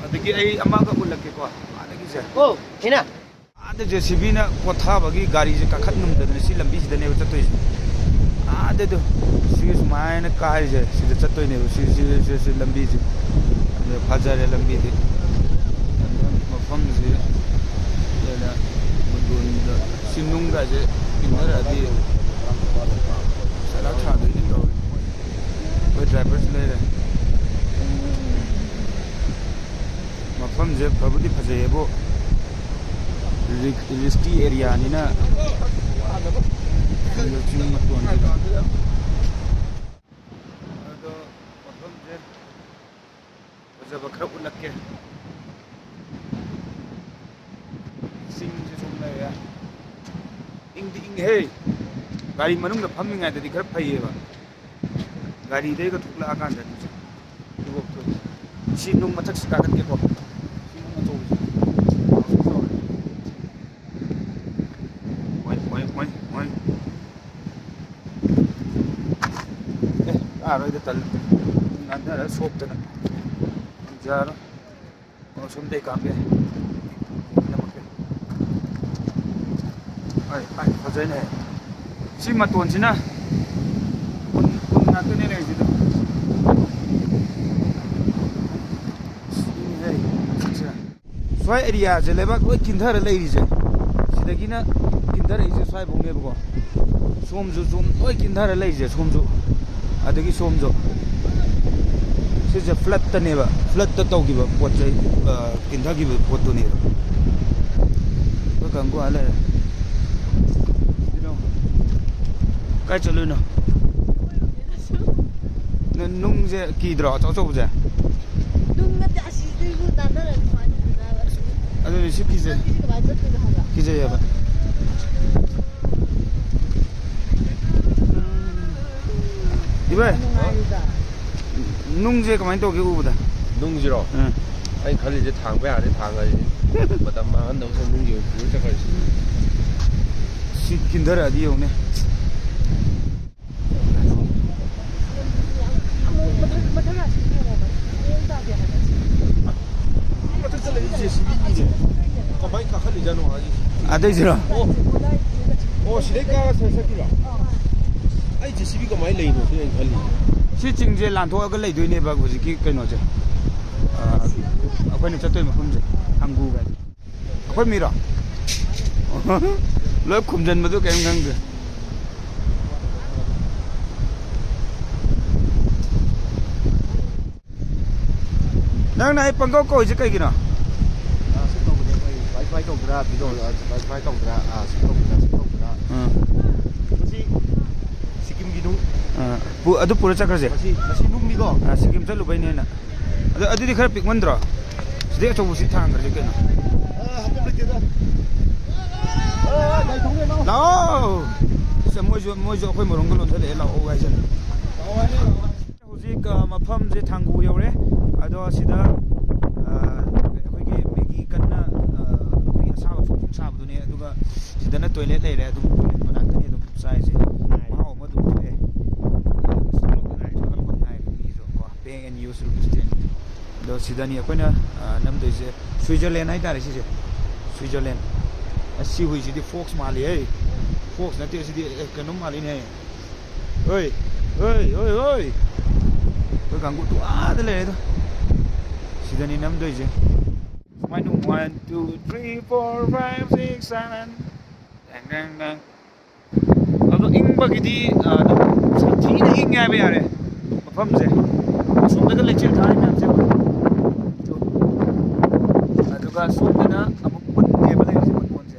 ꯑꯗꯒꯤ ꯑꯩ ꯑꯃꯒ ꯎꯠꯂꯛꯀꯦꯀꯣ, ꯑꯥꯗꯒꯤꯁꯦ꯫ ꯑꯣ, ꯍꯦꯅꯥ꯫ ꯑꯥꯗ ꯖꯦ ꯁꯤ ꯕꯤꯅ ꯀꯣꯠꯊꯕꯒꯤ ꯒꯥꯔꯤꯁꯦ ꯀꯥꯈꯠ ꯉꯝꯗꯗꯅ ꯁꯤ ꯂꯝꯕꯤꯁꯤꯗꯅꯦꯕ ꯆꯠꯇꯣꯏꯁꯦ꯫ ꯑꯥꯗꯗꯣ ꯁꯤ ꯁꯨꯃꯥꯏꯅ ꯀꯥꯔꯤꯁꯦ ꯁꯤꯗ ꯆꯠꯇꯣꯏꯅꯦꯕ꯫ ꯁꯤ, ꯁꯤ, ꯁꯤ, ꯁꯤ ꯂꯝꯕꯤꯁꯦ꯫ ꯑꯗ ꯐꯖꯔꯦ ꯂꯝꯕꯤꯗꯤ꯫ ꯑꯗ ꯃꯐꯝꯁꯤ ꯂꯩꯅ ꯃꯗꯣꯟꯗ ꯁꯤ ꯅꯨꯡꯒꯁꯦ ꯏꯟꯅꯔꯛꯑꯗꯤ ꯁꯂꯥꯛ ꯁꯥꯗꯣꯏꯅꯤ ꯇꯧꯔꯤ꯫ ꯑꯩꯈꯣꯏ ꯗ꯭ꯔꯥꯏꯚꯔꯁꯨ ꯂꯩꯔꯦ꯫ ꯃꯐꯝꯁꯦ ꯐꯕꯨꯗꯤ ꯐꯖꯩꯌꯦꯕꯨ, ꯔꯤ-, ꯔꯤꯁꯀꯤ ꯑꯦꯔꯤꯌꯥꯅꯤꯅ ꯆꯤꯡ ꯃꯇꯣꯟꯁꯤꯗ꯫ ꯑꯗꯣ ꯃꯐꯝꯁꯦ ꯐꯖꯕ ꯈꯔ ꯎꯠꯂꯛꯀꯦ꯫ ꯆꯤꯡꯁꯦ ꯁꯨꯝ ꯂꯩꯔꯦ꯫ ꯏꯪꯗꯤ ꯏꯪꯉꯦꯍꯦ꯫ ꯒꯥꯔꯤ ꯃꯅꯨꯡꯗ ꯐꯝꯃꯤꯉꯩꯗꯗꯤ ꯈꯔ ꯐꯩꯌꯦꯕ꯫ ꯒꯥꯔꯤꯗꯩꯒ ꯊꯣꯛꯂꯛꯑꯀꯥꯟꯗꯅꯤ ꯁꯦ꯫ ꯁꯤ ꯅꯨꯡ ꯃꯊꯛꯁꯤ ꯀꯥꯈꯠꯀꯦꯀꯣ꯫ ꯌꯥꯔꯣꯏꯗ, ꯇꯜꯂꯦ꯫ ꯅꯥꯟꯊꯔ ꯁꯣꯛꯇꯅ ꯌꯥꯔꯣꯏ꯫ ꯑꯣ, ꯁꯣꯝꯗꯩ ꯀꯥꯞꯀꯦ꯫ ꯑꯩ, ꯑꯩ, ꯐꯖꯩꯅꯦ꯫ ꯁꯤ ꯃꯇꯣꯟꯁꯤꯅ ꯎꯟ, ꯎꯟ ꯉꯥꯛꯇꯅꯦ ꯂꯩꯔꯤꯁꯤꯗ꯫ ꯁꯤꯅꯤꯍꯦ, ꯁꯤꯁꯦ꯫ ꯁ꯭ꯋꯥꯏ ꯑꯦꯔꯤꯌꯥꯁꯦ ꯂꯩꯕꯥꯛ ꯂꯣꯏ ꯀꯤꯟꯊꯔ ꯂꯩꯔꯤꯁꯦ, ꯁꯤꯗꯒꯤꯅ ꯀꯤꯟꯊꯔꯛꯏꯁꯦ ꯁ꯭ꯋꯥꯏꯐꯧꯅꯦꯕꯀꯣ꯫ ꯁꯣꯝꯁꯨ ꯁꯨꯝ ꯂꯣꯏ ꯀꯤꯟꯊꯔ ꯂꯩꯔꯤꯁꯦ, ꯁꯣꯝꯁꯨ, ꯑꯗꯒꯤ ꯁꯣꯝꯁꯨ꯫ ꯁꯤꯁꯦ ꯐ꯭ꯂꯠꯇꯅꯦꯕ, ꯐ꯭ꯂꯠꯇ ꯇꯧꯈꯤꯕ ꯄꯣꯠ ꯆꯩ, ꯑ, ꯀꯤꯟꯊꯈꯤꯕ ꯄꯣꯠꯇꯨꯅꯦꯕ꯫ ꯑꯩꯈꯣꯏ ꯀꯥꯡꯒꯨ ꯑꯥ ꯂꯩꯔꯦ꯫ ꯀꯥꯏ ꯆꯠꯂꯨꯏꯅꯣ? ꯅ-, ꯅꯨꯡꯁꯦ ꯀꯤꯗ꯭ꯔꯣ, ꯑꯆꯧ ꯑꯆꯧꯕꯁꯦ? ꯅꯨꯡ ꯅꯠꯇꯦ, ꯑꯁꯤꯗꯩꯁꯨ ꯅꯥꯟꯊꯔꯛꯑꯗꯤ ꯀꯃꯥꯏꯅ ꯇꯧꯗꯣꯏꯅꯣ ꯍꯥꯏꯕ? ꯑꯗꯨꯅꯦ, ꯁꯤ ꯀꯤꯖꯩ꯫ ꯅꯪꯒꯤꯁꯤ ꯀꯃꯥꯏꯅ ꯆꯠꯇꯣꯏꯅꯣ ꯍꯥꯏꯕ? ꯀꯤꯖꯩꯌꯦꯕ꯫ ꯏꯕꯥꯏ, ꯅꯨꯡꯉꯥꯏꯔꯤꯗ꯫ ꯅꯨꯡꯁꯦ ꯀꯃꯥꯏꯅ ꯇꯧꯒꯦ ꯎꯕꯗ? ꯅꯨꯡꯁꯤꯔꯣ? ꯎꯝ꯫ ꯑꯩꯅ ꯈꯜꯂꯤꯁꯦ ꯊꯥꯡꯕ ꯌꯥꯔꯗꯤ ꯊꯥꯡꯉꯁꯤ꯫ ꯃꯇꯝ ꯃꯥꯡꯍꯟꯗꯧ ꯁꯔꯨꯛ ꯅꯨꯡꯒꯤ ꯑꯣꯏꯅ ꯄꯨꯔ ꯆꯠꯈ꯭ꯔꯁꯤ꯫ ꯁꯤ ꯀꯤꯟꯊꯔꯛꯑꯗꯤ ꯌꯦꯡꯉꯨꯅꯦ꯫ ꯃꯊꯛ ꯆꯠꯂꯛꯏ ꯖꯦ ꯁꯤ ꯕꯤꯒꯤꯅꯦ꯫ ꯀꯃꯥꯏ ꯀꯥꯈꯠꯂꯤꯖꯥꯠꯅꯣ ꯍꯥꯏꯁꯦ? ꯑꯗꯩꯁꯤꯔꯣ? ꯑꯣ꯫ ꯑꯣ, ꯁꯤꯗꯩ ꯀꯥꯔ ꯁꯠ ꯆꯠꯈꯤꯕ? ꯑꯩ ꯖꯦ ꯁꯤ ꯕꯤ ꯀꯃꯥꯏꯅ ꯂꯩꯅꯣ ꯁꯤꯅ ꯑꯩꯅ ꯈꯜꯂꯤ꯫ ꯁꯤ ꯆꯤꯡꯁꯦ ꯂꯥꯟꯊꯣꯛꯑꯒ ꯂꯩꯗꯣꯏꯅꯦꯕ ꯍꯧꯖꯤꯛꯀꯤ ꯀꯩꯅꯣꯁꯦ꯫ ꯑ, ꯑꯩꯈꯣꯏꯅ ꯆꯠꯇꯣꯏ ꯃꯐꯝꯁꯦ꯫ ꯊꯥꯡꯒꯨꯒ꯫ ꯑꯩꯈꯣꯏ ꯃꯤꯔꯣ? ꯂꯣꯏ ꯈꯨꯝꯖꯤꯟꯕꯗꯨ ꯀꯔꯤꯝ ꯈꯪꯗꯦ꯫ ꯅꯪꯅ ꯑꯩ ꯄꯪꯀꯧ ꯀꯧꯔꯤꯁꯦ ꯀꯩꯒꯤꯅꯣ? ꯑꯥ, ꯁꯤ ꯇꯧꯕꯅꯦ, ꯑꯩꯈꯣꯏ ꯋꯥꯏ ꯐꯥꯏ ꯇꯧꯗ꯭ꯔꯥ, ꯚꯤꯗꯤꯑꯣ, ꯑꯥ, ꯋꯥꯏ ꯐꯥꯏ ꯇꯧꯗ꯭ꯔꯥ, ꯑꯥ, ꯁꯤ ꯇꯧꯗ꯭ꯔꯥ, ꯁꯤ ꯇꯧꯗ꯭ꯔꯥ꯫ ꯑꯥ꯫ ꯃꯁꯤ ꯁꯤꯛꯀꯤꯝꯒꯤ ꯅꯨꯡ꯫ ꯑꯥ, ꯄꯨ-, ꯑꯗꯨ ꯄꯨꯔ ꯆꯠꯈ꯭ꯔꯁꯦ꯫ ꯃꯁꯤ, ꯃꯁꯤ ꯅꯨꯡꯅꯤꯀꯣ? ꯑꯥ, ꯁꯤꯛꯀꯤꯝ ꯆꯠꯂꯨꯕꯩꯅꯦꯅ꯫ ꯑꯗꯨ, ꯑꯗꯨꯗꯤ ꯈꯔ ꯄꯤꯛꯃꯟꯗ꯭ꯔꯣ? ꯁꯤꯗꯩ ꯑꯆꯧꯕꯁꯤ ꯊꯥꯡꯈ꯭ꯔꯁꯦ ꯀꯩꯅꯣ꯫ ꯑꯥ, ꯍꯥꯄꯦꯟ ꯂꯩꯇꯦꯗ꯫ ꯑꯥ, ꯒꯥꯔꯤ ꯊꯧꯅꯦ, ꯂꯥꯛꯑꯣ꯫ ꯂꯥꯛꯑꯣ꯫ ꯏꯁ, ꯃꯣꯏꯁꯨ, ꯃꯣꯏꯁꯨ ꯑꯩꯈꯣꯏ ꯃꯔꯣꯝꯒ ꯂꯣꯟꯊꯂꯛꯑꯦ, ꯂꯥꯛꯑꯣ ꯍꯥꯏꯁꯤꯅ꯫ ꯂꯥꯛꯑꯣ ꯍꯥꯏꯅꯦ, ꯂꯥꯛꯑꯣ ꯍꯥꯏꯅꯦ꯫ ꯍꯧꯖꯤꯛ, ꯑ, ꯃꯐꯝꯁꯦ ꯊꯥꯡꯒꯨ ꯌꯧꯔꯦ꯫ ꯑꯗꯣ ꯁꯤꯗ, ꯑ, ꯑꯩꯈꯣꯏꯒꯤ ꯃꯦꯒꯤ ꯀꯟꯅ, ꯑ, ꯑꯩꯈꯣꯏꯒꯤ ꯑꯁꯥꯕ ꯐꯣꯡ ꯐꯣꯡ ꯁꯥꯕꯗꯨꯅꯦ꯫ ꯑꯗꯨꯒ ꯁꯤꯗꯅ ꯇꯣꯏꯂꯦꯠ ꯂꯩꯔꯦ꯫ ꯑꯗꯨꯝ ꯇꯣꯏꯂꯦꯠ ꯃꯅꯥꯛꯇꯅꯤ ꯑꯗꯨꯝ ꯆꯥꯏꯁꯦ꯫ ꯃꯍꯥꯎ ꯑꯃ ꯑꯗꯨꯝ ꯊꯣꯛꯑꯦ꯫ Rupees ten. ꯑꯗꯣ ꯁꯤꯗꯅꯤ ꯑꯩꯈꯣꯏꯅ, ꯑ, ꯅꯝꯗꯣꯏꯁꯦ꯫ ꯁ꯭ꯋꯤꯖꯔꯂꯦꯟ ꯍꯥꯏꯇꯥꯔꯦ ꯁꯤꯁꯦ꯫ ꯁ꯭ꯋꯤꯖꯔꯂꯦꯟ꯫ ꯑꯁ, ꯁꯤ ꯍꯨꯏꯁꯤꯗꯤ ꯐꯣꯛꯁ ꯃꯥꯜꯂꯤꯍꯦ꯫ ꯐꯣꯛꯁ ꯅꯠꯇꯦ ꯁꯤꯗꯤ, ꯑꯦ, ꯀꯩꯅꯣꯝ ꯃꯥꯜꯂꯤꯅꯦ꯫ ꯍꯣꯏ, ꯍꯣꯏ, ꯍꯣꯏ, ꯍꯣꯏ꯫ ꯑꯩꯈꯣꯏ ꯀꯥꯡꯕꯨ ꯇꯨ ꯑꯥꯗ ꯂꯩꯔꯦꯗꯣ꯫ ꯁꯤꯗꯅꯤ ꯅꯝꯗꯣꯏꯁꯦ꯫ ꯁꯨꯃꯥꯏꯅ one, two, three, four, five, six, seven꯫ ꯗꯦꯡ, ꯗꯦꯡ, ꯗꯦꯡ꯫ ꯑꯗꯣ ꯏꯪꯕꯒꯤꯗꯤ, ꯑ, ꯑꯗꯨꯝ ꯁꯥꯊꯤꯅ ꯏꯪꯉꯦ ꯍꯥꯏꯕ ꯌꯥꯔꯦ ꯃꯐꯝꯁꯦ꯫ ꯑꯁꯣꯝꯗꯒ ꯂꯩꯆꯤꯜ ꯊꯥꯔꯤ ꯃꯌꯥꯝꯁꯦ ꯌꯦꯡꯉꯣ꯫ ꯑꯗꯨꯒ ꯁꯣꯝꯗꯅ ꯑꯃꯨꯛ ꯎꯟꯅꯦꯕ ꯂꯩꯔꯤꯁꯦ, ꯎꯟ ꯀꯣꯟꯁꯦ꯫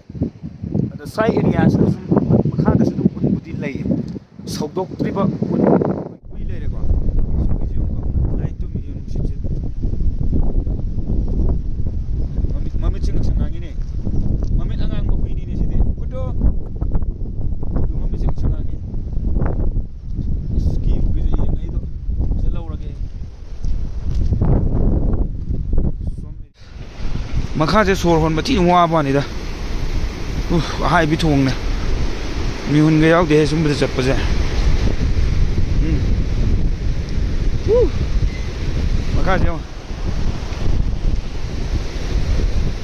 ꯑꯗꯣ ꯁ꯭ꯋꯥꯏ ꯑꯦꯔꯤꯌꯥꯁꯤꯗ ꯁꯨꯝ ꯃꯈꯥꯗꯁꯨ ꯑꯗꯨꯝ ꯎꯟꯕꯨꯗꯤ ꯂꯩꯌꯦ꯫ ꯁꯧꯗꯣꯛꯇ꯭ꯔꯤꯕ ꯎꯟ꯫ ꯍꯨꯏ ꯂꯩꯔꯦꯀꯣ꯫ ꯁꯤ ꯍꯨꯏꯁꯦ ꯌꯦꯡꯉꯨꯀꯣ꯫ ꯂꯥꯏ ꯇꯨꯝꯃꯤ ꯅꯨꯡꯁꯤꯠꯁꯦ꯫ ꯃꯃꯤꯠ, ꯃꯃꯤꯠꯁꯦ ꯉꯥꯡꯁꯪ ꯉꯥꯡꯉꯤꯅꯦ꯫ ꯃꯃꯤꯠ ꯑꯉꯥꯡꯕ ꯍꯨꯏꯅꯤꯅꯦ ꯁꯤꯗꯤ꯫ ꯎꯗꯣ꯫ ꯑꯗꯨ ꯃꯃꯤꯠꯁꯦ ꯉꯥꯡꯁꯪ ꯉꯥꯡꯉꯦ꯫ ꯑꯁ, ꯀꯤꯕꯨ ꯀꯤꯖꯩ ꯌꯦꯡꯉꯛꯏꯗꯣ꯫ ꯆꯠꯍꯧꯔꯒꯦ꯫ ꯃꯈꯥꯁꯦ ꯁꯣꯔ ꯍꯣꯟꯕ ꯊꯤ ꯋꯥꯕ ꯋꯥꯅꯤꯗ꯫ ꯎꯐ, ꯑꯍꯥꯏꯕꯤ ꯊꯣꯡꯅꯦ꯫ ꯃꯤꯍꯨꯟꯒ ꯌꯥꯎꯗꯦꯍꯦ ꯁꯨꯝꯕꯗ ꯆꯠꯄꯁꯦ꯫ ꯎꯝ꯫ ꯎ꯫ ꯃꯈꯥꯁꯦ ꯌꯦꯡꯉꯣ꯫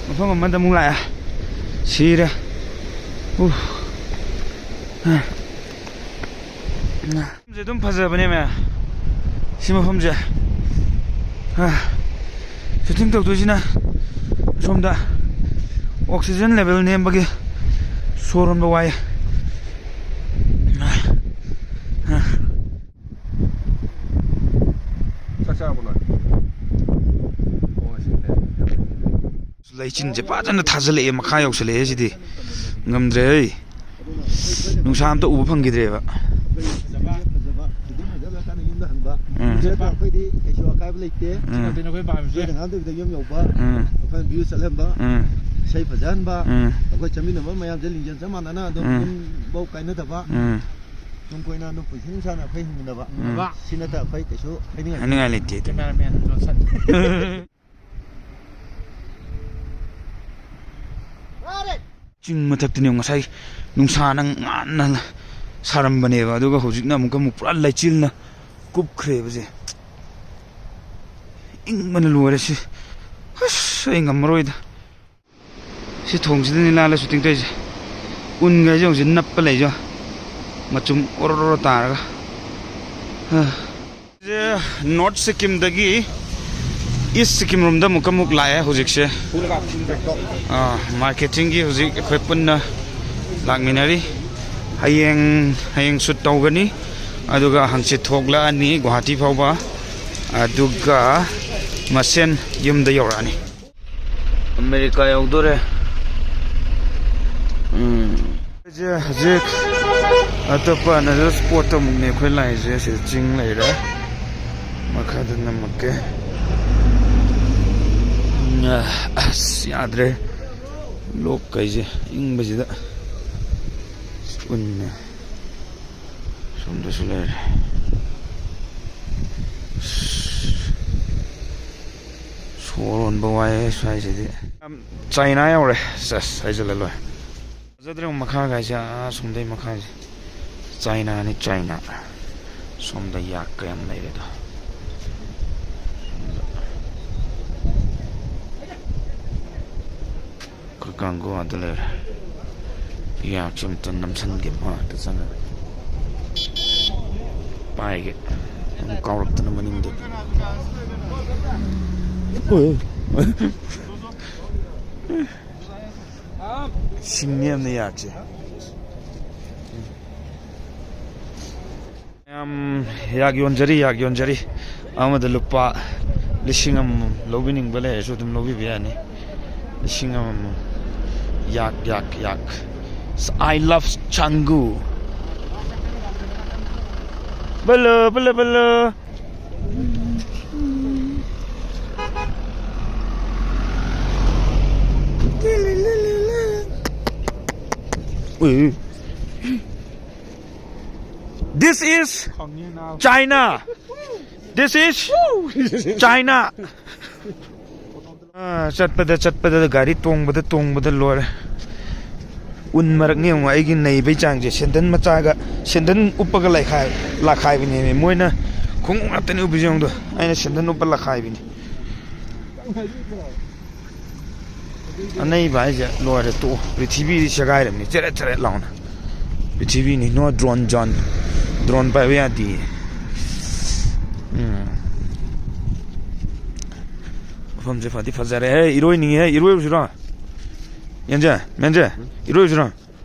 ꯃꯐꯝ ꯑꯃꯗ ꯑꯃꯨꯛ ꯂꯥꯛꯑꯦ꯫ ꯁꯤꯔꯦ꯫ ꯎꯐ꯫ ꯃꯐꯝꯁꯦ ꯑꯗꯨꯝ ꯐꯖꯕꯅꯦ ꯃꯌꯥꯝ꯫ ꯁꯤ ꯃꯐꯝꯁꯦ꯫ ꯑ, ꯁꯨꯇꯤꯡ ꯇꯧꯗꯣꯏꯁꯤꯅ ꯁꯣꯝꯗ ꯑꯣꯛꯁꯤꯖꯦꯟ ꯂꯦꯚꯦꯜ ꯅꯦꯝꯕꯒꯤ ꯁꯣꯔ ꯍꯣꯟꯕ ꯋꯥꯏ꯫ ꯑ, ꯑ꯫ ꯆꯥꯛ ꯆꯥꯔꯕꯣ ꯅꯣꯏ? ꯑꯣ, ꯁꯤ ꯂꯩꯔꯦ꯫ ꯂꯩꯆꯤꯟꯁꯦ ꯐꯖꯅ ꯊꯥꯖꯤꯜꯂꯛꯑꯦ, ꯃꯈꯥ ꯌꯧꯁꯜꯂꯛꯑꯦ ꯁꯤꯗꯤ꯫ ꯉꯝꯗ꯭ꯔꯦ ꯍꯩ꯫ ꯅꯨꯡꯁꯥ ꯑꯝꯇ ꯎꯕ ꯐꯪꯈꯤꯗ꯭ꯔꯦꯕ꯫ ꯐꯖꯕ, ꯐꯖꯕ, ꯐꯖꯕ ꯀꯥꯟꯗ ꯌꯨꯝꯗ ꯍꯟꯕ꯫ ꯎꯝ꯫ ꯑꯩꯈꯣꯏꯗꯤ ꯀꯩꯁꯨ ꯑꯀꯥꯏꯕ ꯂꯩꯇꯦ꯫ ꯎꯝ꯫ ꯀꯩꯅꯣ ꯑꯩꯈꯣꯏ ꯄꯥꯝꯃꯤꯁꯦ꯫ ꯑꯩꯈꯣꯏꯅ ꯉꯥꯡꯗꯕꯤꯗ ꯌꯨꯝ ꯌꯧꯕ, ꯎꯝ꯫ ꯑꯩꯈꯣꯏꯅ ꯚ꯭ꯌꯨ ꯆꯠꯍꯟꯕ, ꯎꯝ꯫ ꯏꯁꯩ ꯐꯖꯍꯟꯕ, ꯎꯝ꯫ ꯑꯩꯈꯣꯏ ꯆꯠꯃꯤꯟꯅꯕ ꯃꯌꯥꯝꯁꯦ ꯂꯤꯡꯖꯦꯜ ꯆꯞ ꯃꯥꯟꯅꯅ ꯑꯗꯨꯝ ꯎꯝ꯫ ꯌꯨꯝꯐꯧ ꯀꯥꯏꯅꯗꯕ, ꯎꯝ꯫ ꯇꯨꯡ ꯀꯣꯏꯅ ꯑꯗꯨꯝ ꯄꯨꯟꯁꯤ ꯅꯨꯡꯁꯥꯅ ꯑꯩꯈꯣꯏ ꯍꯤꯡꯃꯤꯟꯅꯕ꯫ ꯎꯝ꯫ ꯁꯤ ꯅꯠꯇ ꯑꯩꯈꯣꯏ ꯀꯩꯁꯨ ꯍꯥꯏꯅꯤꯡꯉꯥꯏ ꯍꯥꯏꯅꯤꯡꯉꯥꯏ ꯂꯩꯇꯦ꯫ Cameraman Johnson. ꯆꯤꯡ ꯃꯊꯛꯇꯅꯦ ꯉꯁꯥꯏ ꯅꯨꯡꯁꯥꯅ ꯉꯥꯟꯅ ꯁꯥꯔꯝꯕꯅꯦꯕ, ꯑꯗꯨꯒ ꯍꯧꯖꯤꯛꯅ ꯑꯃꯨꯛꯀ ꯑꯃꯨꯛ ꯄꯨꯔꯥ ꯂꯩꯆꯤꯜꯅ ꯀꯨꯞꯈ꯭ꯔꯦꯕꯁꯦ꯫ ꯏꯪꯕꯅ ꯂꯣꯏꯔꯦ ꯁꯤ꯫ ꯑꯁ, ꯑꯩ ꯉꯝꯃꯔꯣꯏꯗ꯫ ꯁꯤ ꯊꯣꯡꯁꯤꯗꯅꯤ ꯂꯥꯜꯂ ꯁꯨꯇꯤꯡ ꯇꯧꯔꯤꯁꯦ꯫ ꯎꯟꯒ ꯍꯥꯏꯁꯦ ꯍꯧꯖꯤꯛ ꯅꯞꯄ ꯂꯩꯁꯦ꯫ ꯃꯆꯨꯝ ꯑꯣꯔꯣ ꯑꯣꯔꯣ ꯇꯥꯔꯒ꯫ ꯍꯥ꯫ ꯁꯦ ꯅꯣꯔꯠ ꯁꯤꯛꯀꯤꯝꯗꯒꯤ ꯏꯁ ꯁꯤꯛꯀꯤꯝ ꯔꯣꯝꯗ ꯑꯃꯨꯛꯀ ꯑꯃꯨꯛ ꯂꯥꯛꯑꯦ ꯍꯧꯖꯤꯛꯁꯦ꯫ ꯑꯥ, ꯃꯥꯔꯀꯦꯇꯤꯡꯒꯤ ꯍꯧꯖꯤꯛ ꯑꯩꯈꯣꯏ ꯄꯨꯟꯅ ꯂꯥꯛꯃꯤꯟꯅꯔꯤ꯫ ꯍꯌꯦꯡ, ꯍꯌꯦꯡ ꯁꯨꯠ ꯇꯧꯒꯅꯤ, ꯑꯗꯨꯒ ꯍꯪꯆꯤꯠ ꯊꯣꯛꯂꯛꯑꯅꯤ ꯒꯨꯋꯥꯍꯥꯇꯤ ꯐꯥꯎꯕ, ꯑꯗꯨꯒ ꯃꯁꯦꯟ ꯌꯨꯝꯗ ꯌꯧꯔꯛꯑꯅꯤ꯫ ꯑꯃꯦꯔꯤꯀꯥ ꯌꯧꯗꯣꯔꯦ꯫ ꯎꯝ꯫ ꯑꯩꯁꯦ ꯍꯧꯖꯤꯛ ꯑꯇꯣꯞꯄ ꯑꯅꯗꯔ ꯁ꯭ꯄꯣꯠꯇ ꯑꯃꯨꯛꯅꯦ ꯑꯩꯈꯣꯏ ꯂꯥꯛꯏꯁꯦ꯫ ꯁꯤꯗ ꯆꯤꯡ ꯂꯩꯔꯦ꯫ ꯃꯈꯥꯗ ꯅꯝꯃꯛꯀꯦ꯫ ꯑꯁ, ꯌꯥꯗ꯭ꯔꯦ꯫ ꯂꯣꯛ ꯀꯩꯁꯦ ꯏꯪꯕꯁꯤꯗ꯫ ꯎꯟꯅꯦ꯫ ꯁꯣꯝꯗꯁꯨ ꯂꯩꯔꯦ꯫ ꯁꯣꯔ ꯍꯣꯟꯕ ꯋꯥꯏꯌꯦ ꯁ꯭ꯋꯥꯏꯁꯤꯗꯤ꯫ ꯌꯥꯝ ꯆꯥꯏꯅꯥ ꯌꯧꯔꯦ꯫ ꯁꯦꯁ, ꯍꯥꯏꯖꯜꯂ ꯂꯣꯏꯔꯦ꯫ ꯐꯖꯗ꯭ꯔꯦ ꯃꯈꯥꯒꯥꯏꯁꯦ, ꯑꯥ, ꯁꯣꯝꯗꯩ ꯃꯈꯥꯁꯦ꯫ ꯆꯥꯏꯅꯥꯅꯤ, ꯆꯥꯏꯅꯥ꯫ ꯁꯣꯝꯗ ꯌꯥꯛ ꯀꯌꯥꯝ ꯂꯩꯔꯦꯗꯣ꯫ ꯑꯩꯈꯣꯏ ꯀꯥꯡꯒꯨ ꯑꯥꯗ ꯂꯩꯔꯦ꯫ ꯌꯥꯛꯁꯦ ꯑꯝꯇ ꯅꯝꯁꯟꯒꯦ, ꯃꯥ ꯑꯝꯇ ꯆꯪꯉꯒ ꯄꯥꯏꯒꯦ꯫ ꯑꯃꯨꯛ ꯀꯥꯎꯔꯛꯇꯅ ꯃꯅꯤꯡꯗ꯫ ꯁꯤꯡꯅꯦ ꯌꯥꯝꯅ ꯌꯥꯛꯁꯦ꯫ ꯃꯌꯥꯝ ꯌꯥꯛ ꯌꯣꯟꯖꯔꯤ, ꯌꯥꯛ ꯌꯣꯟꯖꯔꯤ꯫ ꯑꯃꯗ ꯂꯨꯄꯥ ꯂꯤꯁꯤꯡ ꯑꯃꯃꯝ ꯂꯧꯕꯤꯅꯤꯡꯕ ꯂꯩꯔꯁꯨ ꯑꯗꯨꯝ ꯂꯧꯕꯤꯕ ꯌꯥꯅꯤ꯫ ꯂꯤꯁꯤꯡ ꯑꯃꯃꯝ꯫ ꯌꯥꯛ, ꯌꯥꯛ, ꯌꯥꯛ꯫ I love ꯆꯥꯡꯒꯨ꯫ ꯕꯂꯣ, ꯕꯂꯣ, ꯕꯂꯣ꯫ ꯎꯏ꯫ This is China. This is China. ꯑꯥ, ꯆꯠꯄꯗ, ꯆꯠꯄꯗ, ꯒꯥꯔꯤ ꯇꯣꯡꯕꯗ, ꯇꯣꯡꯕꯗ ꯂꯣꯏꯔꯦ꯫ ꯎꯟ ꯃꯔꯛꯅꯤ ꯌꯦꯡꯉꯣ ꯑꯩꯒꯤ ꯅꯩꯕꯩ ꯆꯥꯡꯁꯦ꯫ ꯁꯦꯟꯗꯟ ꯃꯆꯥꯒ, ꯁꯦꯟꯗꯟ ꯎꯞꯄꯒ ꯂꯩꯈꯥꯏ-, ꯂꯥꯛꯈꯥꯏꯕꯅꯦꯃꯤ꯫ ꯃꯣꯏꯅ ꯈꯣꯡꯎꯞ ꯉꯥꯛꯇꯅꯤ ꯎꯞꯄꯤꯁꯦ, ꯌꯦꯡꯉꯨꯗꯣ꯫ ꯑꯩꯅ ꯁꯦꯟꯗꯟ ꯎꯞꯄ ꯂꯛꯈꯥꯏꯕꯤꯅꯤ꯫ ꯑꯅꯩꯕ ꯍꯥꯏꯁꯦ ꯂꯣꯏꯔꯦ, ꯇꯣꯛꯑꯣ꯫ ꯄ꯭ꯔꯤꯊꯤꯕꯤꯗꯤ ꯁꯦꯒꯥꯏꯔꯝꯅꯤ ꯆꯦꯔꯦꯠ ꯆꯦꯔꯦꯠ ꯂꯥꯎꯅ꯫ ꯄ꯭ꯔꯤꯊꯤꯕꯤꯅꯤ, no drone zone꯫ Drone ꯄꯥꯏꯕ ꯌꯥꯗꯦ꯫ ꯎꯝ꯫ ꯃꯐꯝꯁꯦ ꯐꯗꯤ ꯐꯖꯔꯦ꯫ ꯍꯦ, ꯏꯔꯣꯏꯅꯤꯡꯉꯦ꯫ ꯏꯔꯣꯏꯔꯨꯁꯤꯔꯣ? ꯌꯦꯟꯖꯦ, ꯃꯦꯟꯖꯦ, ꯏꯔꯣꯏꯔꯨꯁꯤꯔꯣ? ꯑ,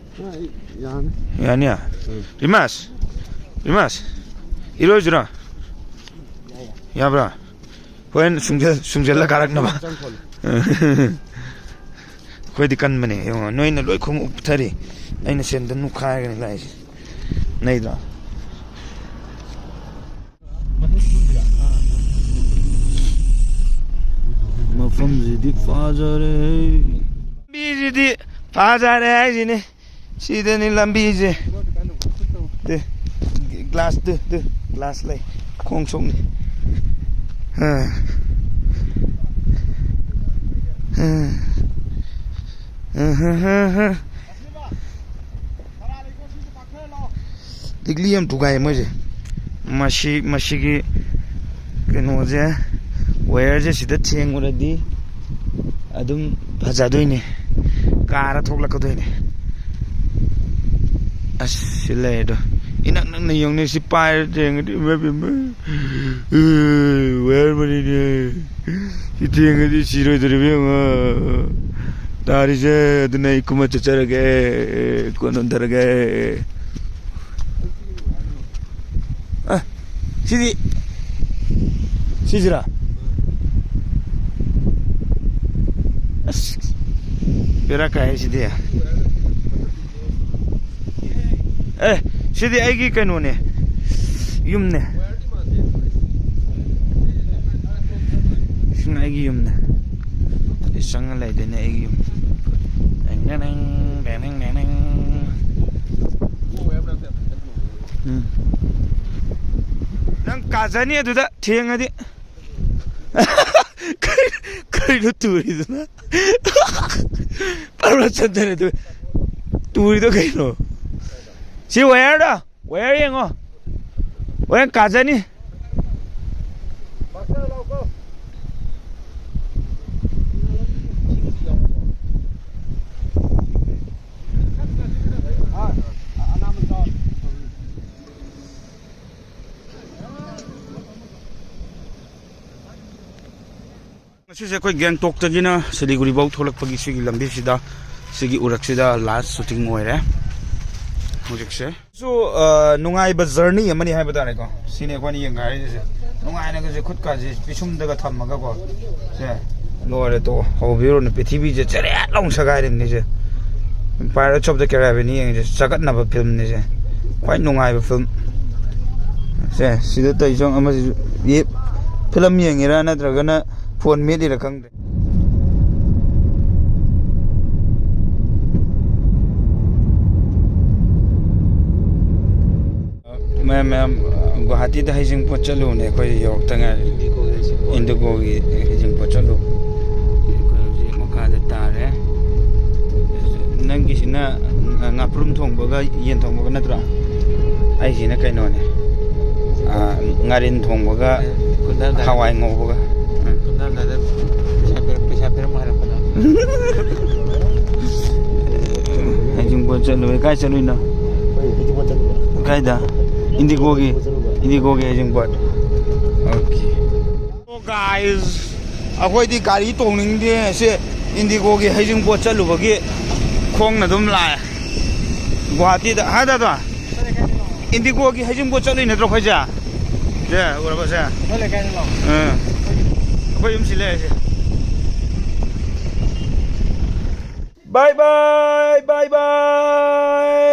ꯑꯩ ꯌꯥꯅꯤ꯫ ꯌꯥꯅꯤꯌꯥ? ꯎꯝ꯫ ꯔꯤꯃꯥꯁ, ꯔꯤꯃꯥꯁ, ꯏꯔꯣꯏꯁꯤꯔꯣ? ꯌꯥꯕ꯭ꯔꯥ? ꯍꯣꯔꯦꯟ ꯁꯨꯡꯖꯜ-, ꯁꯨꯡꯖꯜꯂ ꯀꯥꯔꯛꯅꯕ꯫ ꯆꯪꯈꯣꯜꯂꯨ꯫ ꯑꯩꯈꯣꯏꯗꯤ ꯀꯟꯕꯅꯦ, ꯌꯦꯡꯉꯣ, ꯅꯣꯏꯅ ꯂꯣꯏ ꯈꯣꯡꯎꯞ ꯎꯞꯊꯔꯤ, ꯑꯩꯅ ꯁꯦꯟꯗꯟ ꯎꯞꯈꯥꯏꯔꯒꯅꯤ ꯂꯥꯛꯏꯁꯦ꯫ ꯅꯩꯗ꯭ꯔꯣ? ꯃꯐꯝꯁꯤꯗꯤ ꯐꯖꯔꯦ꯫ ꯂꯝꯕꯤꯁꯤꯗꯤ ꯐꯖꯔꯦ ꯍꯥꯏꯁꯤꯅꯤ꯫ ꯁꯤꯗꯅꯤ ꯂꯝꯕꯤꯁꯦ꯫ Two, glass, two, two, glass ꯂꯩ꯫ ꯈꯣꯡ ꯁꯣꯛꯅꯤ꯫ ꯑ꯫ ꯑ꯫ ꯑ, ꯍ, ꯍ, ꯍ꯫ ꯂꯤꯛꯂꯤ ꯌꯥꯝ ꯊꯨꯒꯥꯏꯌꯦ ꯃꯣꯏꯁꯦ꯫ ꯃꯁꯤ, ꯃꯁꯤꯒꯤ ꯀꯩꯅꯣꯁꯦ, ꯋꯦꯌꯔꯁꯦ ꯁꯤꯗ ꯊꯦꯡꯉꯨꯔꯗꯤ ꯑꯗꯨꯝ ꯐꯖꯗꯣꯏꯅꯦ, ꯀꯥꯔ ꯊꯣꯛꯂꯛꯀꯗꯣꯏꯅꯦ꯫ ꯑꯁ, ꯁꯤ ꯂꯩꯔꯦꯗꯣ꯫ ꯏꯅꯛ ꯅꯛꯅ ꯌꯦꯡꯅꯤ, ꯁꯤ ꯄꯥꯏꯔ ꯊꯦꯡꯉꯗꯤ, ꯏꯃꯥ ꯏꯕꯦꯝꯃ꯫ ꯑꯦ, ꯋꯦꯌꯔ ꯃꯅꯤꯅꯦ꯫ ꯁꯤ ꯊꯦꯡꯉꯗꯤ ꯁꯤꯔꯣꯏꯗꯣꯔꯤꯕ ꯌꯦꯡꯉꯣ꯫ ꯇꯥꯔꯤꯁꯦ꯫ ꯑꯗꯨꯅ ꯑꯩ ꯀꯨꯝꯃ ꯆꯠꯆꯔꯒꯦ꯫ ꯀꯣꯟ ꯅꯣꯟꯊꯔꯒꯦ꯫ ꯑ, ꯁꯤꯗꯤ, ꯁꯤꯁꯤꯔꯥ? ꯑꯁ, ꯕꯦꯔꯥ ꯀꯥꯏ ꯁꯤꯗꯤ꯫ ꯑꯦ, ꯁꯤꯗꯤ ꯑꯩꯒꯤ ꯀꯩꯅꯣꯅꯦ, ꯌꯨꯝꯅꯦ꯫ ꯁꯤꯅ ꯑꯩꯒꯤ ꯌꯨꯝꯅꯦ꯫ ꯁꯤ ꯆꯪꯉ ꯂꯩꯗꯣꯏꯅꯦ ꯑꯩꯒꯤ ꯌꯨꯝ꯫ ꯗꯦꯡ, ꯗꯦꯡ, ꯗꯦꯡ, ꯗꯦꯡ, ꯗꯦꯡ, ꯗꯦꯡ꯫ ꯎꯝ꯫ ꯅꯪ ꯀꯥꯖꯅꯤ ꯑꯗꯨꯗ ꯊꯦꯡꯉꯗꯤ꯫ ꯀꯩ-, ꯀꯩꯅꯣ ꯇꯨꯔꯤꯗꯨꯅ? ꯄꯔꯃꯆꯟꯗ꯭ꯔꯅ ꯇꯨ-, ꯇꯨꯔꯤꯗꯣ ꯀꯩꯅꯣ? ꯁꯤ ꯋꯦꯌꯔꯗꯣ, ꯋꯦꯌꯔ ꯌꯦꯡꯉꯣ꯫ ꯍꯣꯔꯦꯟ ꯀꯥꯖꯅꯤ꯫ ꯑꯁꯤꯁꯦ ꯑꯩꯈꯣꯏ ꯒꯦꯡꯇꯣꯛꯇꯒꯤꯅ ꯁꯤꯂꯤꯒꯨꯔꯤ ꯐꯥꯎ ꯊꯣꯛꯂꯛꯄꯒꯤ ꯁꯤꯒꯤ ꯂꯝꯕꯤꯁꯤꯗ, ꯁꯤꯒꯤ ꯎꯔꯛꯁꯤꯗ ꯂꯥꯁ ꯁꯨꯇꯤꯡ ꯑꯣꯏꯔꯦ ꯍꯧꯖꯤꯛꯁꯦ꯫ ꯁꯨ, ꯑ, ꯅꯨꯡꯉꯥꯏꯕ ꯖꯔꯅꯤ ꯑꯃꯅꯤ ꯍꯥꯏꯕ ꯇꯥꯔꯦꯀꯣ꯫ ꯁꯤꯅꯤ ꯑꯩꯈꯣꯏꯅ ꯌꯦꯡꯒꯥꯏꯔꯤꯁꯦ꯫ ꯅꯨꯡꯉꯥꯏꯅꯒꯁꯦ ꯈꯨꯠꯀꯥꯁꯦ ꯄꯤꯁꯨꯝꯗꯒ ꯊꯝꯃꯒꯀꯣ꯫ ꯁꯦ, ꯂꯣꯏꯔꯦ ꯇꯣ꯫ ꯍꯧꯕꯤꯔꯨꯅꯨ, ꯄ꯭ꯔꯤꯊꯤꯕꯤꯁꯦ ꯆꯦꯔꯦꯠ ꯂꯥꯎꯅ ꯁꯒꯥꯏꯔꯤꯕꯅꯤꯁꯦ꯫ Pirates of the Caribbean ꯌꯦꯡꯉꯤꯁꯦ, ꯆꯒꯠꯅꯕ ꯐꯤꯂꯝꯅꯤꯁꯦ꯫ ꯈ꯭ꯋꯥꯏ ꯅꯨꯡꯉꯥꯏꯕ ꯐꯤꯂꯝ꯫ ꯁꯦ, ꯁꯤꯗ ꯇꯧꯔꯤꯁꯦ ꯑꯃꯁꯤꯁꯨ꯫ ꯐꯤꯂꯝ ꯌꯦꯡꯉꯤꯔꯥ ꯅꯠꯇ꯭ꯔꯒꯅ ꯐꯣꯟ ꯃꯦꯠꯂꯤꯔꯥ ꯈꯪꯗ꯭ꯔꯦ꯫ ꯃꯌꯥꯝ, ꯃꯌꯥꯝ, ꯒꯨꯋꯥꯍꯥꯇꯤꯗ ꯍꯩꯖꯤꯡꯄꯣꯠ ꯆꯠꯂꯨꯕꯅꯦ ꯑꯩꯈꯣꯏ ꯌꯧꯔꯛꯇ ꯉꯥꯏꯔꯤ꯫ ꯏꯟꯗꯤꯒꯣꯒꯤ ꯍꯩꯖꯤꯡꯄꯣꯠ꯫ ꯏꯟꯗꯤꯒꯣꯒꯤ ꯍꯩꯖꯤꯡꯄꯣꯠ ꯆꯠꯂꯨ꯫ ꯑꯩꯈꯣꯏ ꯍꯧꯖꯤꯛ ꯃꯈꯥꯗ ꯇꯥꯔꯦ꯫ ꯅꯪꯒꯤꯁꯤꯅ ꯉꯥꯄ꯭ꯔꯨꯝ ꯊꯣꯡꯕꯒ ꯌꯦꯟ ꯊꯣꯡꯕꯒ ꯅꯠꯇ꯭ꯔꯣ? ꯑꯩꯁꯤꯅ ꯀꯩꯅꯣꯅꯦ꯫ ꯑꯥ, ꯉꯥꯔꯤꯟ ꯊꯣꯡꯕꯒ ꯀꯨꯟꯊꯔꯝꯗꯥꯏꯗ꯫ ꯍꯋꯥꯏ ꯉꯧꯕꯒ꯫ ꯎꯝ꯫ ꯀꯨꯟꯊꯔꯝꯗꯥꯏꯗ ꯄꯩꯁꯥ ꯄꯤꯔꯝ-, ꯄꯩꯁꯥ ꯄꯤꯔꯝꯃꯣ ꯍꯥꯏꯔꯛꯄꯗꯣ꯫ ꯍꯩꯖꯤꯡꯄꯣꯠ ꯆꯠꯂꯨꯏ꯫ ꯀꯥꯏ ꯆꯠꯂꯨꯏꯅꯣ? ꯍꯣꯏ, ꯍꯩꯖꯤꯡꯄꯣꯠ ꯆꯠꯂꯨꯕ꯫ ꯀꯥꯏꯗ? ꯏꯟꯗꯤꯒꯣꯒꯤ? ꯍꯩꯖꯤꯡꯄꯣꯠ ꯆꯠꯂꯨꯕ꯫ ꯏꯟꯗꯤꯒꯣꯒꯤ ꯍꯩꯖꯤꯡꯄꯣꯠ꯫ ꯑꯣꯀꯦ꯫ So guys, ꯑꯩꯈꯣꯏꯗꯤ ꯒꯥꯔꯤ ꯇꯣꯡꯅꯤꯡꯗꯦ꯫ ꯁꯤ ꯏꯟꯗꯤꯒꯣꯒꯤ ꯍꯩꯖꯤꯡꯄꯣꯠ ꯆꯠꯂꯨꯕꯒꯤ ꯈꯣꯡꯅ ꯑꯗꯨꯝ ꯂꯥꯛꯑꯦ꯫ ꯒꯨꯋꯥꯍꯥꯇꯤꯗ꯫ ꯍꯥ, ꯗꯥꯗꯥ? ꯏꯟꯗꯤꯒꯣꯒꯤ ꯍꯩꯖꯤꯡꯄꯣꯠ ꯆꯠꯂꯨꯏ ꯅꯠꯇ꯭ꯔꯣ ꯑꯩꯈꯣꯏꯁꯦ? ꯁꯦ, ꯎꯔꯕ ꯁꯦ? ꯑꯩꯈꯣꯏ ꯂꯩꯀꯥꯏꯗ ꯂꯥꯛꯑꯣ꯫ ꯑꯥ꯫ ꯑꯩꯈꯣꯏ ꯌꯨꯝ ꯁꯤ ꯂꯩꯔꯁꯦ꯫ Bye bye, bye bye.